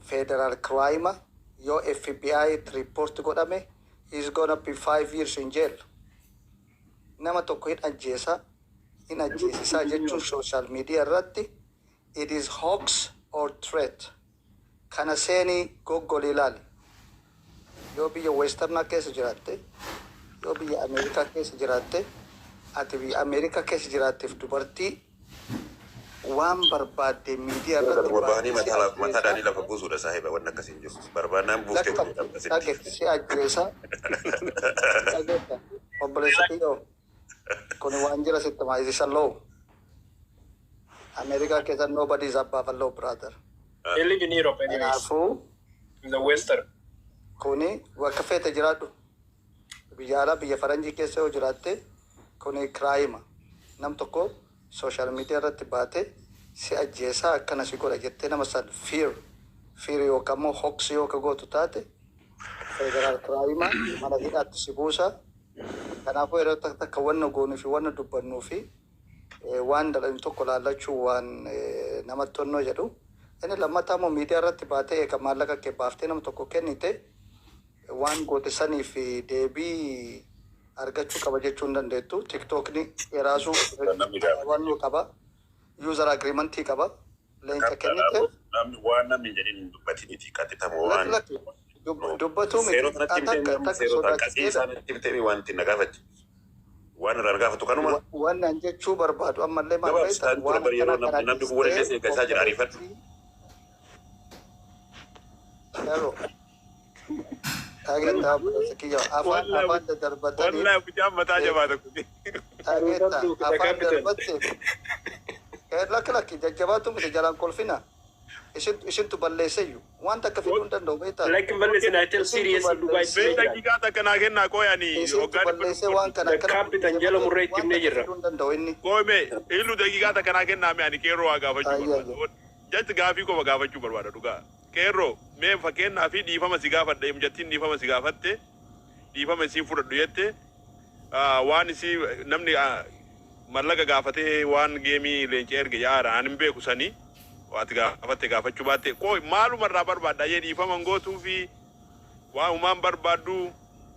federal crime, yoo FBI report godhame, is gonna be 5 years in jail. Nama tokko hin ajjeesa, hin ajjeesisaa jechuun social media irratti, it is hoax or threat. Kana seenii goggolii ilaali. Yoo biyya Westernaa keessa jiraatte, yoo biyya Ameerikaa keessa jiraatte, ati biyya Ameerikaa keessa jiraatteef dubartii waan barbaadde miidiyaa irratti Bahanii baatee si mataa ajjeesa. daanii lafa buusuudha saahiba, wanni akkasii hin jiru. Barbaadnaan buuftee Lakka jedhama dhage asitti. si ajjeesa. Dhageetta, obboleessa kiyyoo, kun waan jira sitti maa is a law. Ameerikaa keessa nobody is above a law, brother. They live in Europe anyways. Kanaafuu In the Western. kuni bakka feete jiraadhu. Biyya alaa, biyya faranjii keessa yoo jiraatte, kuni crime. Nam tokko social media irratti baate Si ajjeesaa, akkana si godha jettee nama san fear yookaan immoo hoax yoo ka gootu taate, federal crime mana hidhaatti si buusa. Kanaafuu yeroo takka takka wanna goonuu fi wanna dubbannuu fi waan dalagnu tokko laallachuu waan namatti tonnoo jedhu. Inni lammataa immoo miidiyaa irratti baatee eega maallaqa kee baaftee nama tokko kennite, waan goote sanii fi deebii argachuu qaba jechuu hin dandeettu. TikTokni dheeraasuu Namni gaafate. waan qaba. User agreementii qaba. Leenca kennite. Namni waan namni hin jedhin hin dubbatiniiti qaxxitamoo waan. Lakki dubbatuu miti. Seerota natti himtee Takka namni takka seerota qasii sodaachisee isaa natti himtee waan ittiin na gaafachi. Waan irraa gaafatu kanuma. Waan an jechuu barbaadu ammallee maal Gabaabsitaan beektaa? ture Waan bari yeroo akkana kana namni kun walillee dhiistee eeggataa jira, ariifadhu. Yeroo dhageettaa, obboleessa kiyya, afaan afaan daddarbatanii Wallahi mucaan mataa jabaa tokko. Dhageettaa, afaan darbatte lakki lakki jajjabaatu miti, jalaan kolfina isintu balleesseyyuu waan takka fiduu hin danda'u, beektaa? Like balleessin, I tell seriously, dhugaa itti Mee jira. daqiiqaa takka naa kennaa qooyani Isintu hoggaa 100 balleessee waan kana The akkana capitan jala murree itti waan himnee takka jirra. fiduu hin danda'u inni. Qoome ilu daqiiqaa takka naa kennaa, mee ani qeerroo waa gaafachuu Ayya, barbaada. Jechi gaafii qofa gaafachuu barbaada dhugaa. Qeerroo, mee fakkeenyaa fi dhiifama si gaafadha, mucattiin dhiifama si gaafatte, dhiifama isii fudhadhu jette, waan isii namni mallaqa gaafatee waan game leenca erge yaara ani hin beeku sanii waati gaafatte gaafachuu baatte koo maaluma irraa barbaadda jee dhiifama hin gootuu fi waan umaan barbaaddu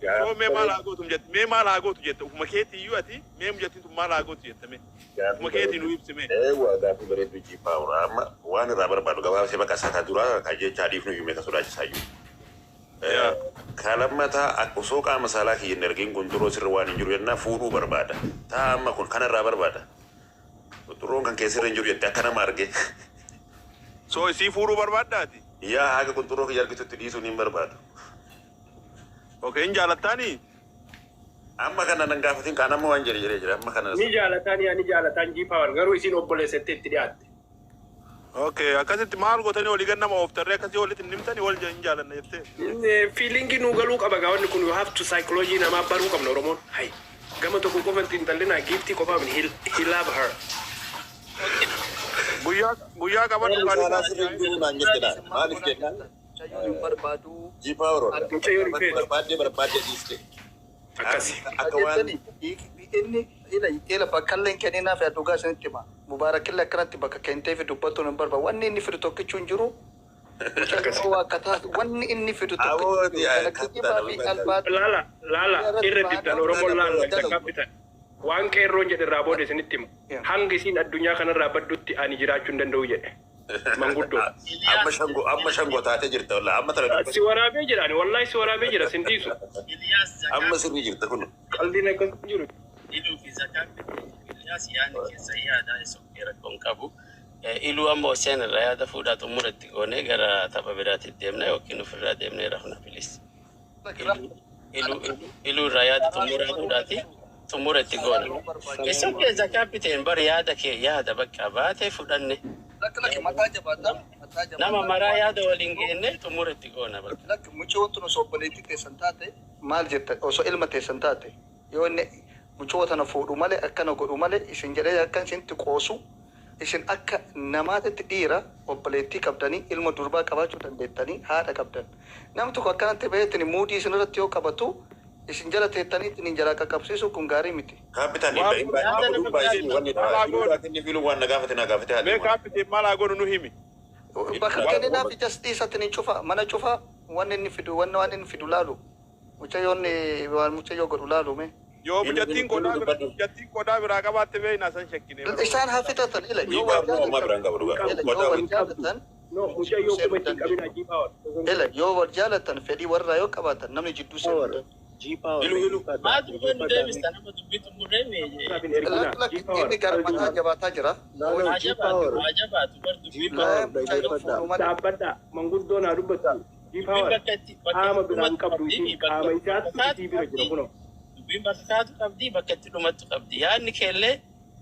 soo mee maal haa gootu jette, mee maal haa gootu jette ufuma keetii iyyuu ati, mee mucattiin tun maal haa gootu jette, mee ufuma keetii nu ibsi mee. Eewwa, gaafii bareedduu jiifaa ora amma waan irraa barbaadu gabaabsee bakka isaa duraa kan jecha dhiifnu iyyuu meeqa sodaachisaa iyyuu. Ka lammataa osoo qaama saalaa kiyya hin argin qunxuroo sirra waan hin jiru jennaa fuudhuu barbaada. Taa amma kun kanarraa barbaada. Qunxuroon kan keessirra hin jiru jette akka nama arge. So isii fuudhuu barbaaddaati? Yaa, haga qunxuroo kiyya argitutti dhiisuun hin barbaadu. Okay, hin jaalattaanii? Amma kana nan gaafatin kaan amma waan jedhe jedhee jira amma kana. Ni jaalataan, yaa, ni jaalataan jiipaawar, garuu isiin obboleessatti itti dhiyaatte. Okay, akkasitti maal gootanii olii gad nama ooftarree akkasii walitti hin himtanii wal hin jaalanna jettee? Feelingii nuu galuu qaba gaawwanni kun, you have to psychology namaa baruu qabna Oromoon. Hay. Gama tokko qofa ittiin tallinaa giiftii qofaaf he love her. Guyyaa guyyaa qabadhu Saalaa kan sirra hin jiru naan jette naan maaliif jennaan Mucayyoo hin barbaadu. jiifaa oroodha. Mucayyoo hin feetu. Barbaaddee barbaaddee dhiiste. Akkasi. Akka waan Jettani inni ila ila bakka illee hin kenninaaf, yaa, dhugaa isinitti hima. Mubaarakillee akkanatti bakka kennitee fi dubbatuun hin barbaadu. Wanni inni fidu tokkichuu hin jiru. Mucayyoo waa akka taatu wanni inni fidu tokkichuu hin jiru. Kana kijibaa fi albaatti. Laala laala, irra dibdan Oromoon laala takkaa bitan. Waan qeerroon jedhe irraa booda isinitti himu. Hanga isiin addunyaa kanarraa baddutti ani jiraachuu hin danda'u jedhe. Manguddoo. Amma shangoo taatee jirta wallaahi amma tana Si dubbatu. waraabee jira ani, wallaahi si waraabee jira, sin dhiisu. Iliyaas zakaa Amma sirrii jirta kun. Qalbiin akkas jiru. Iluu fi zakaa Iliyaas yaadni keessa yaada isa rakkoon qabu. Iluu amma Hoseen irraa yaada fuudhaa xumura itti goonee gara tapha biraatti deemna yookiin ofirraa deemnee rafna, please. Iluu irraa yaada xumuraa fuudhaati xumura itti goona. Isa kee zakaa biteen bar yaada kee yaada bakka baatee fudhanne. Lakki lakki, mataa jabaata. Mataa jabaata. Nama maraa yaada waliin geenne xumura itti goona bakka. Lakki, mucayyoon tun osoo obboleettii teessan taate maal jetta? Osoo ilma teessan taate, yoo inni mucoo tana fuudhu malee akkana godhu malee isin jedhee akka isinitti qoosu, isin akka namaatitti dhiira obboleettii qabdanii, ilma durbaa qabaachuu dandeettanii, haadha qabdan. Namni tokko akkanatti baheetiin muudii isin irratti yoo qabatu isin jala teettanii ittiin jalaa qaqqabsiisu kun gaarii miti. Kaapitaan hin baay'ee wanni dha. Waan na gaafate na gaafate haa Mee deemu. kaapiteen maal haa godhu nu himi. Bakka kenninaaf ijas dhiisatiin hin cufa, mana cufa, wanni inni fidu wanni waan inni fidu laalu. Mucayyoon waan mucayyoo godhu laalu mee. Yoo mucattiin qodaa biraa qabaatte beekna san shakkine. Isaan haa fixatan ila yoo wal Dhiibbaa ammoo biraan qabu dhugaa. ila yoo wal jaalatan No, mucayyoo kuma ittiin qabin ajiibaa. Ila yoo wal jaalatan, fedhii warraa yoo qabaatan, namni jidduu seenuu danda'u. Ilu ilu. Maa dubbannu deebista nama dubbii xumurree mee? Lakki lakki, inni gara mataa jabaataa jira. Haa jabaatu, haa jabaatu bar dubbii Mucayyoo fuudhu malee. Dhaabbadha, manguddoo naa dubbatu. Dubbiin Jiipawar bakka itti bakka qaama itti biraan dhumattu qabdu qabdi isiin qaama bakka isaatti isii bira jira kunoo. Dubbiin bakka kaatu qabdi, bakka itti dhumattu qabdi. Yaadni keellee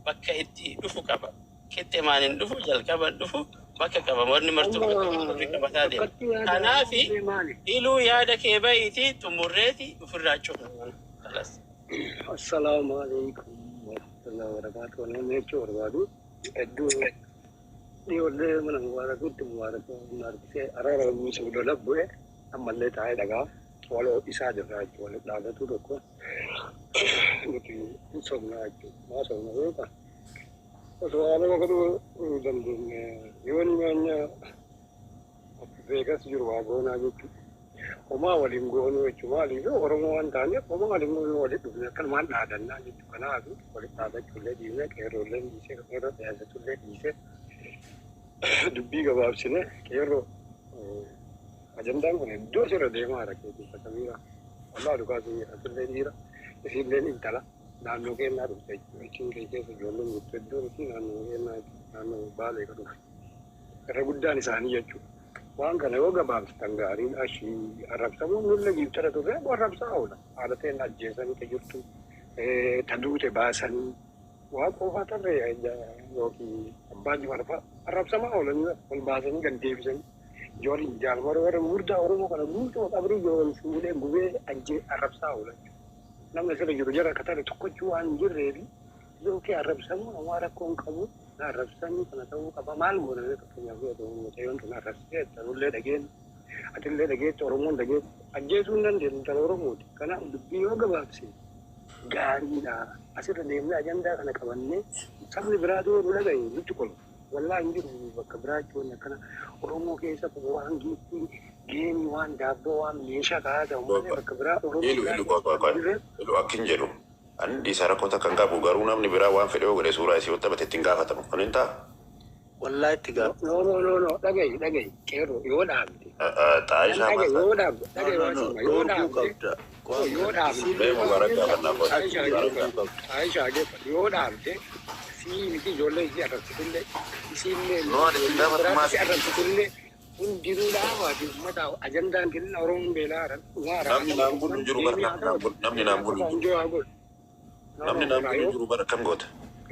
bakka itti dhufu qaba. Qixxe maaniin dhufu, jalqaban dhufu, bakka qaba. Wanni martuu bakka qabu qabataa deema. Kanaafi iluu yaada kee bahiiti xumurreeti ofirraa cufna. Kalas. Assalaamu alaikum warahmatullahi wabarakatuh. Namni jechuu barbaadu hedduu Dhiyoollee mana Mubaarakutti Mubaarakuu humna harkisee araara buusuuf lola bu'e ammallee taa'ee dhagaa wal isaa jirra jechuudha. Wal dhaabatu tokko nuti hin sobnaa jechuudha. Maa sobna beekaa? Osoo haala godhuu dandeenye yoo ni maanya Vegas jiru waa goonaa jechuudha. Homaa waliin goonuu jechuudha. Maaliif Oromoo waan taaneef homaa waliin goonuu walitti dhufne akkanumaan dhaadannaa jechuudha. Kanaaf walitti dhaadachuullee dhiisne qeerroollee dhiisee qeerroo dhiyaasatullee dhiisee dubbii gabaabsine qeerroo ajandaan kun iddoo sirra deemaa jira keetii Samiira. Wallaa dhugaa Samiira asillee dhiira isiilleen intala naannoo keenyaa dhufte jechuudha. Isin kee keessa ijoolleen jirtu iddoon isii naannoo keenyaa naannoo Baalee ka dhufe. Irra guddaan isaanii jechuudha. Waan kana yoo gabaabsitan gaariidha. Ashii arrabsamuun nullee giiftara turre arrabsaa oola. Haala ta'een ajjeesanii ta jirtu ta duute baasanii waa qofaa tarree yookiin abbaa jifaar fa'a arrabsamaa oolanii ol baasanii gad deebisanii. Jooliin jaalmaroo warra gurguddaa Oromoo kana guutuu qabrii jool fuudhee gubee ajjee arrabsaa oola. Namni asirra jiru jara akka taate tokkochuu waan hin jirree fi yookiin arrabsamuu namaa rakkoo hin qabu. Na arrabsanii kana ta'uu qaba maal goona mee fakkeenyaaf yoo ta'u mucayyoon tun arrabsitee tanullee dhageenya atillee dhageetti Oromoon dhageetti ajjeesuu hin dandeenyu intala Oromooti. Kanaaf dubbii yoo gabaabsine gaariidha. Asirra deemnee ajandaa kana qabannee sabni biraatu yoo nu dhagaye nutti kolfa. Wallaahi hin jiru bakka biraatti wanni akkana Oromoo keessa kun waan giiftii geemii waan daabboo waan meeshaa kaa'aa ta'u malee bakka biraa Oromoo Ilu biraa ilu qoy qoy qoy. hin jirre. Ilu akkin jedhu. Ani dhiisa rakkoo takka hin qabu garuu namni biraa waan fedhe yoo godhe suuraa isii yoo taphate ittiin gaafatamu. Kun hin ta'a. Wallahi itti gaafatamu. No no no no dhagayi dhagayi qeerroo yoo dhaabde Kan Xaayishaa dhagaye yoo dhaabde No dhagaye no waan no siima yoo dhoorguu dhaabde qabda. no Waan yoo kana dhaabde Mee isiillee Mubarak gaafannaa qoy. Aayishaa Mubarak dhoorguu gaafannaa. qabda. Aayishaa geeffadhu yoo dhaabde sii miti ijoollee isii arrabsitullee isiillee No ani ittiin ijoolleen gaafatamaa biraatti si arrabsitullee hundinuu dhaabaati uummata ajandaan kenna Oromoon beelaa dhumaa Namni naan bulu hin jiru bara deemee haa namni naan taphatu bulu namni naan bulu deemee hin haa jiru. enjoy haa godhu. No Namni no naan kana bulu hin yoo jiru bara akkam goota.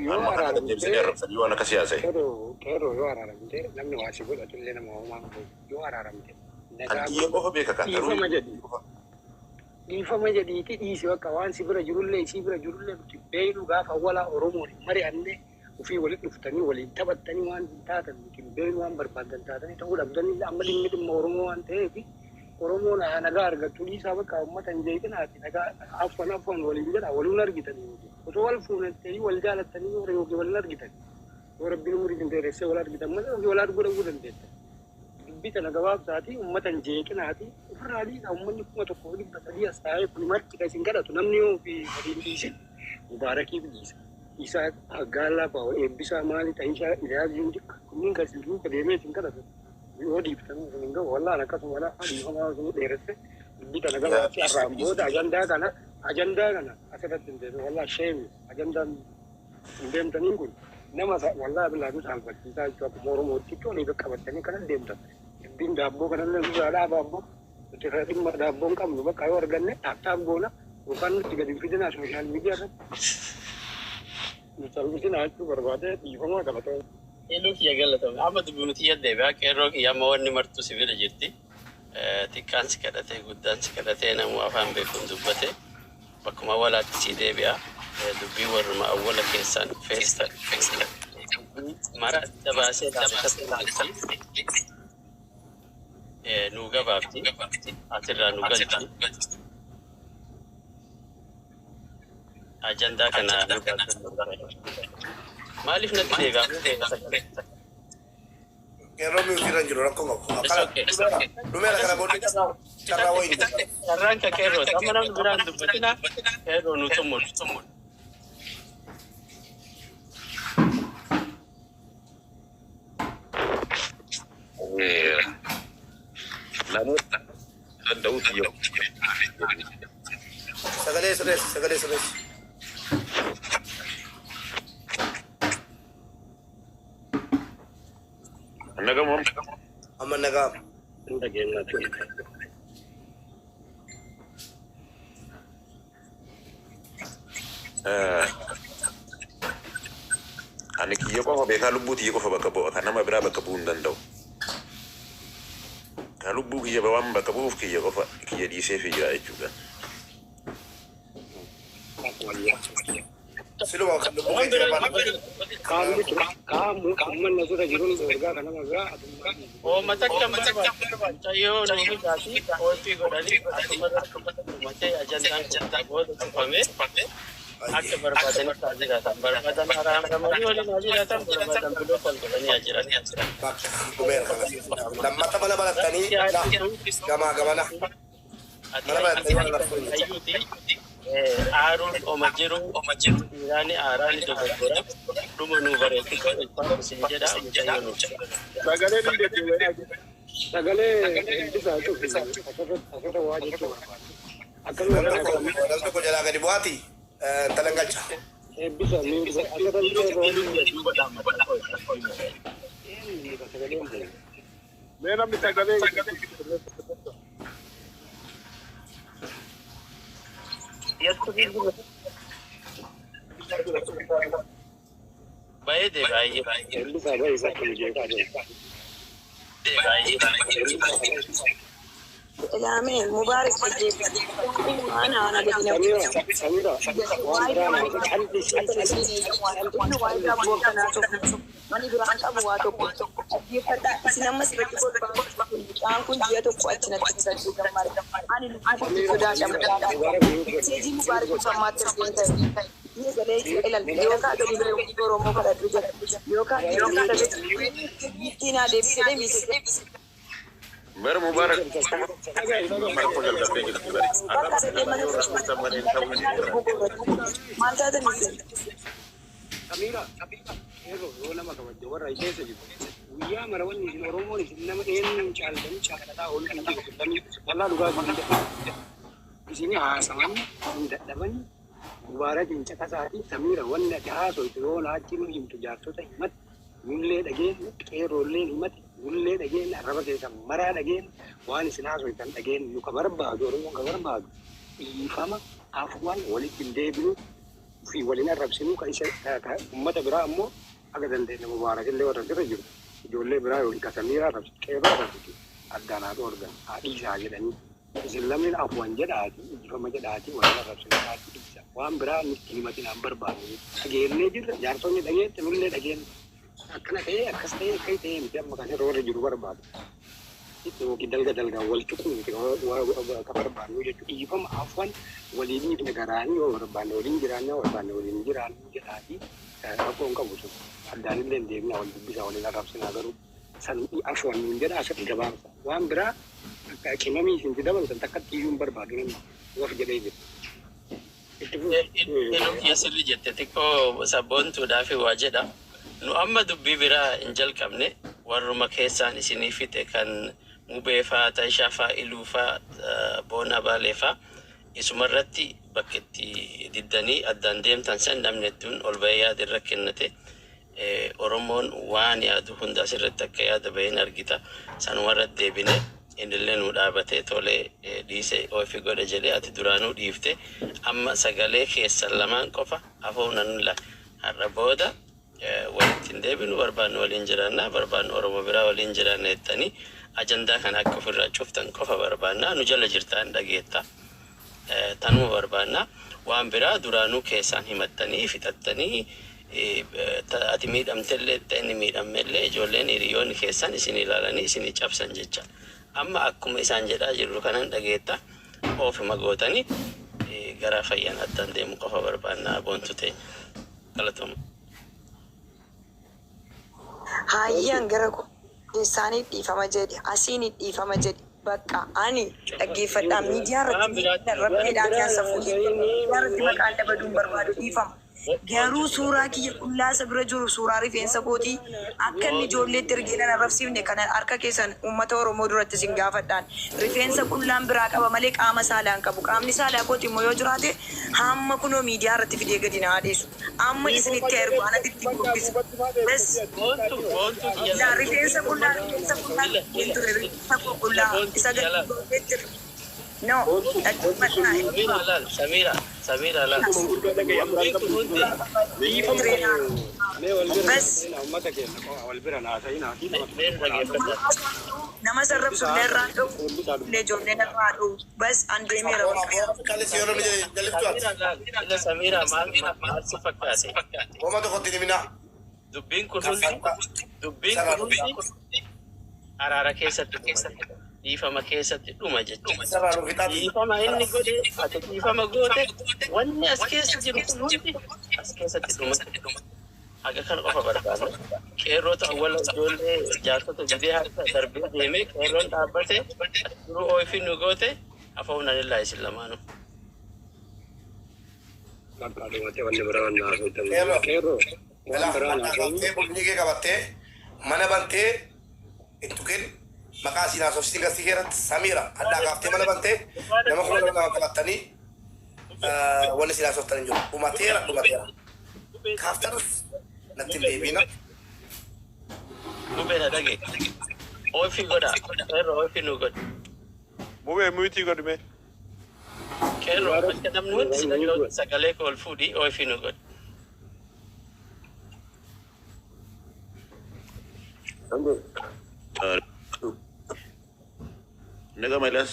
yoo Anuma kana deddeebisanii araaramtee arrabsanii waan akkasii haasa'e. qeerroo qeerroo yoo araaramte namni waa si godhatullee nama homaa hin godhu yoo araaramte Kan nagaa kiyya godhi qofa beeka kan garuu dhiifama jedhi qofa. dhiifama jedhiiti dhiisi bakka waan si bira jirullee isii bira jirullee nuti beeynu gaafa awwalaa Oromoon hin mari'anne ofii walitti dhuftanii waliin taphattanii waan hin taatan nuti hin beeynu waan barbaadan taatanii ta'uu dhabdanii amma dhimmi dhimma Oromoo waan ta'eef Oromoon haa nagaa argattu dhiisaa bakka uummata hin jeeqinaati nagaa afwan afwan waliin jedha waliin argitanii osoo wal fuunattanii wal jaalattanii yoo yookiin wal argitan yoo rabbiin umurii isin dheeressee wal argitan malee yookiin wal arguu dhabuu dandeettan. Dubbii tana gabaabsaati uummata hin jeeqinaati ofirraa dhiisaa uummanni 1300 as taa'ee kun marti kan isin kadhatu namni yoo ofii waliin dhiisin Mubaarakiif dhiisa. Isaa Gaallaa fa'a eebbisaa maali ta'ishaa Iliyaas Jundi kunniin kan isin duuka deemee isin kadhatu yoo dhiiftan isin hin gahu wallaan akkasuma dha dhiifamaa isin dheeresse dubbii tana Yaa gabaabsi dhiisi har'aan dhiisi booda dhiisi. ajandaa kana ajandaa kana asirratti hin deebi'u wallaan sheemi ajandaan hin deemtaniin kun nama wallaahi billaa nu saalfachiisaa jechuudha akkuma Oromootti walii qaqqabattanii kana deemtan dubbiin daabboo kanallee nurraa dhaabaa ammoo nuti irra dhimma daabboo hin qabnu bakka yoo arganne taaptaap goona yookaan nutti gadi hin fidinaa sooshaal miidiyaa irratti nu salphisinaa jechuu barbaade dhiifamaa galatoo. Iluu kiyya galatoomi. Amma dubbii tiyya deebi'a. Qeerroo kiyya amma wanni martuu si bira jirti. Xiqqaan si kadhatee guddaan si kadhatee namuu afaan beekuun dubbate. Bakkuma awwalaatti si deebi'a. Dubbii warruma awwala keessaan dhufees dubbii mara adda baasee lafa irratti nuu gabaabti. Asirraa nu galchi. Ajandaa kana nu gabaabsi. Maaliif natti deebi'a? Sagalee. Qeerroo miutii irra hin jiru rakkoo qabu. It's Akkana okay. dhumeera kana booddee carraa wayii hin jiru. Carraan ka qeerrooti. Amma namni biraan dubbatina qeerroo nu xumuru. Namoota danda'uuti yoo. Sagalee sirreessi sagalee sirreessi. Nagamu Amma nagaama. Hin dhageenyaa ture. Ani kiyya qofa beekaa lubbuu tiyya qofa bakka bu'a kan nama biraa bakka bu'uu hin danda'u. Kan lubbuu kiyya waan bakka bu'uuf kiyya qofa kiyya dhiisee fi jira jechuudha. Siluma kan lubbuu Waan keetii biraa barbaadu. Qaamni qaamu uummanni asirra jiruun ergaa kan nama biraa atummaa. Uummata kan barbaadu mucayyoo nuuf taati qophii godhanii akkuma uummatee ajandaan kun booda cufamee akka barbaadanitti haa jiraatan. Barbaadan araaramanii waliin haa jiraatan, barbaadan biloo kan godhanii haa jiraatan. Bakka dhumeera kana. Lammata mala barattanii gamaa gamana. Ati Mala barattanii wal arrabsuu hin hayyuuti aaruun oma jiru dhiiraani aaraani dogoggora dhuma nuu bareechite ulfaatu sin jedha mucayyoo nuuf. Sagalee ni deddeebi'ee. Sagalee hedduu cufi asirra waa jechuu barbaadu. Akkanuma Nam kana tokko nam tokko jalaa gadi bu'aati intalan galcha. Eebbisa asirra sagaleen Mee namni sagalee Baay'ee baay'ee eebbisa baay'ee akkuma jeeqaa jiru. Ilaame Mubaarak ana ana gadi na Samira Samira waan biraa nama cal'isi. Ani biraan qabu waa tokko dhaggeeffadhaa. Isin ammas irratti godhaa. Mucaan kun ji'a tokko achi natti fudhachuu gammada. Ani lubbuu sodaadha mucaan. Seejii Mubaarak sammaatti argeen ta'e. Biyya galee ilal yookaan gadi ba'ee Oromoo kadhadhu jedha. Yookaan ittiin adeemsisee miisee. Bar Mubarak rakkoo jalqabdee jirti bari. Bakka Arraba sadee mana yoo rakkoo malee ta'uu ni jira. Maal taatan isin? Samira yeroo yoo nama kabajje warra keessa jiru guyyaa mara wanni isin Oromoon isin nama eenyuun caaltanii caalaa ol hin jiru lamii wallaa dhugaa isin jedha. Isin haasawan hin dadhaban Mubaarak hin caqasaati Samira wanni ati haasoytu yoo naachi nu himtu jaarsota himatti nullee dhageenye qeerroolleen himatti nullee dhageenye arraba keessan maraa dhageenye waan isin haasoytan dhageenye nu ka barbaadu Oromoon ka barbaadu dhiifama afwan walitti hin deebinu fi waliin arrabsinuu ka isa ka ummata biraa ammoo akka dandeenye Mubaarak illee warra bira jiru ijoollee biraa yookiin ka Samiiraa arrabsitu qeerroo arrabsitu addaan haa dhoorgan haa dhiisaa jedhanii isin lameen afwan jedhaati dhiifama jedhaati waliin arrabsinuu dhiisa waan biraa nutti himatin aan barbaadu dhageennee jirra jaarsonni dhageette nullee dhageenne akkana ta'ee akkas ta'ee akka ta'ee miti amma kan irra warra jiru barbaadu. Yookiin dalga dalgaan wal tuquu miti ka barbaannu jechuudha. Dhiifama afwan waliin dhiifne garaanii yoo barbaanne waliin jiraanne yoo barbaanne waliin jiraannu jedhaati rakkoo hin qabu sun. Addaan illee hin deemnaa wal dubbisaa waliin arrabsinaa garuu san afwan nuun jedha asirratti gabaabsa. Waan biraa akka qimamii isin dabaltan takkatti iyyuu hin barbaadu namni waf jedhee jira. Itti fufi. Iluu kiyya sirri jette xiqqoo sabboontuudhaaf waa jedha. Nu amma dubbii biraa hin jalqabne warruma keessaan isinii fixe kan mubee faa, taishaa faa, iluu faa, boonaa baalee faa isumarratti bakka itti diddanii addaan deemtan san namni hedduun ol bahee yaada irra kennate. Oromoon waan yaadu hunda asirratti akka yaada baheen argita. Sanumarratti deebine innillee nu dhaabatee tolee dhiise ofi godhe jedhee ati duraanuu dhiifte amma sagalee keessan lamaan qofa afoo nan la har'a booda walitti hin deebinu barbaannu waliin jiraannaa barbaannu Oromoo biraa waliin jiraanna jettanii ajandaa kana akka ofirraa cuftan qofa barbaannaa nu jala jirtaan dhageetta. Tanuma barbaannaa waan biraa duraanuu keessaan himattanii fixattanii ati miidhamtellee ta'e inni miidhammellee ijoolleen hiriyoonni keessan isin ilaalanii isinii cabsan jecha. Amma akkuma isaan jedhaa jirru kanan dhageetta oofima gootanii gara fayyaan addaan deemu qofa barbaannaa boontu teenya. Galatooma. Haayyaan gara keessaanii dhiifama jedhe asiin dhiifama jedhe bakka ani dhaggeeffadhaa miidiyaa Waan irratti biraatti rabbiidhaan keessa fuudhee miidiyaa irratti maqaan dabaluun barbaadu dhiifama. Garuu suuraa kiyya qullaa isa bira jiru suuraa rifeensa kootii akka inni ijoolleetti ergee nan arrabsiifne kana harka keessan uummata Oromoo duratti isin gaafadhaan. Rifeensa qullaan biraa qaba malee qaama saalaa hin qabu. Qaamni saalaa kooti immoo yoo jiraate hamma kunoo miidiyaa irratti fidee gadi na haadhiisu. Amma isinitti ergu anatti itti gobbisa. Bas Boontu boontu kiyya laa rifeensa qullaa hin ture rifeensa koo qullaa isa gadi gobbee jira. No, dhaggeeffadhaa. Samira laal Samira Samira laal. Dubbiin kun hundi Mee wal bira Bas naasa'ina uummata keenya qofa wal bira naasa'inaa fi nama mee dhaggeeffadhaa. Nama sarrabsu illee irraa dhufu illee ijoolleen irraa dhufu bas an deemeera. Callis yoo namni jaliftu ati. Samira laal ila Samira maal maal si fakkaate? Wama tokkotti himina. Dubbiin kun hundi dubbiin kun hundi araara keessatti dhuma. Dhiifama keessatti dhuma jechuudha. Sarara nu fixaati. Dhiifama inni godhe, ati dhiifama goote, wanni as keessa jiru kun hundi as keessatti dhuma. Haga kana qofa barbaadna. Qeerroota awwala ijoollee jaarsota didee harka darbee deemee qeerroon dhaabbate duruu ooyifii nu goote afahuun anillaa isin lamaanuu. Bakka dhumatee wanni biraa waan haasoftan. Qeerroo. Qeerroo waan biraa Ilaa haasofnu. qabattee bulnii kee qabattee mana bantee hin tuqin maqaa siin haasofsiin gastii keessatti Samiira addaa kaaftee mana bantee nama 2000 qabattanii wanni siin haasoftan hin jiru. Dhumateera dhumateera. Kaaftanus natti hin deebiina. Mubee na dhage. Ooyifii godha. Qeerroo ooyifii nu godhi. Mubee mute godhime. Qeerroo bakka namni hundi si dhaga'utti sagalee kee ol fuudhii ooyifii nu godhi. Naga Malas.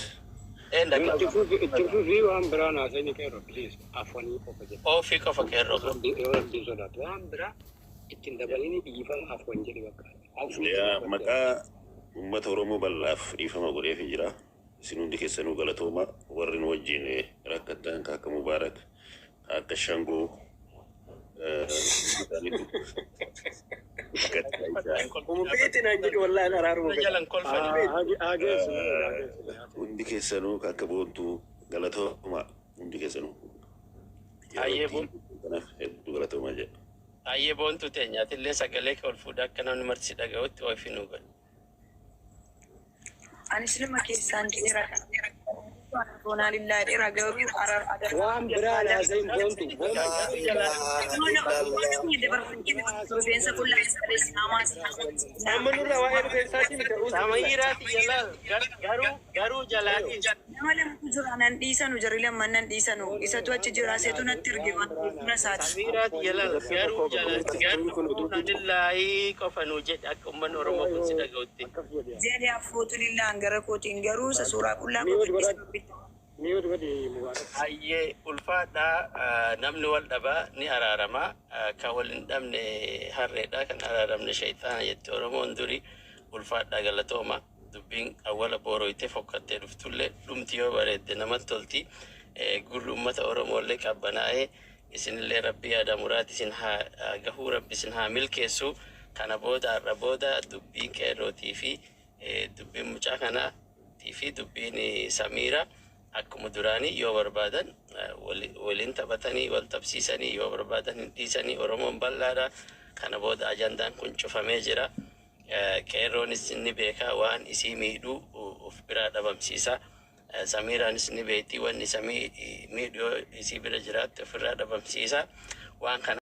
Een dhaga'u. Itti fufii waan biraa haasofni qeerroo please afwanii qofa jedhe. Ooyifii qofa qeerroo. Yoo rabbiin sodaatu waan biraa ittiin dabalini dhiifama afwan jedhe bakka. Yaa maqaa uummata Oromoo bal'aaf dhiifama godheef jira. Isin hundi keessanuu galatooma. Warri nu wajjin rakkattan ka akka Mubaarak, ka akka Shangoo, Umubeeti naan jedhu wallaahi araaruma fedha. Jalan kolfani. Hageessu. Hundi keessanuu ka akka Boontuu galatooma hundi keessanuu. Ayyee boon. Kanaaf hedduu galatooma jedha. Ayyee boontuu teenyaatillee sagalee kee ol fuudhee akka namni marti si dhaga'utti ooyifii nu godhi. Anis nama keessaan jira. Boonaa lillaa dheeraa garuu araara. Waan biraa haasofni boontu boontu. Rifeensa qullaa isaa namaas. Amma nurraa waa'ee rifeensaatii miti. Samiiraati jalaal garuu jalaatiin. Nama lamatu jira nan dhiisanu jarri lamman nan dhiisanu isatu achi jira seetu natti erge waan buna isaati. Samiiraati jalaal garuu jalaatiin garuu anillaahi qofa nu jedhe akka uummanni Oromoo kun si dhaga'utti. Jedhe affootu lillaan gara kootiin garuu isa suuraa qullaa koo Mute godhi Mubaarak. Ayyee ulfaadhaa namni wal dhabaa ni araarama. Kan wal hin dhabne harreedha kan araaramne shayxaana jette Oromoon duri. Ulfaadhaa galatooma. Dubbiin awwala booroyitee fokkattee dhuftullee dhumti yoo bareedde namatti tolti. Gurri uummata Oromooillee qabbanaa'ee isinillee rabbi yaada muraati isin haa gahuu rabbi isin haa milkeessu. Kana booda har'a booda dubbiin qeerrootii fi dubbiin mucaa kanaatii fi dubbiin Samiira akkuma duraanii yoo barbaadan waliin taphatanii wal tapsiisanii yoo barbaadan hin dhiisanii Oromoon bal'aadha. Kana booda ajandaan kun cufamee jira. Qeerroonis ni beekaa waan isii miidhuu of biraa dhabamsiisa. Samiiraanis ni beekti wanni samii miidhuu yoo isii bira jiraatte ofirraa dhabamsiisa. Waan kana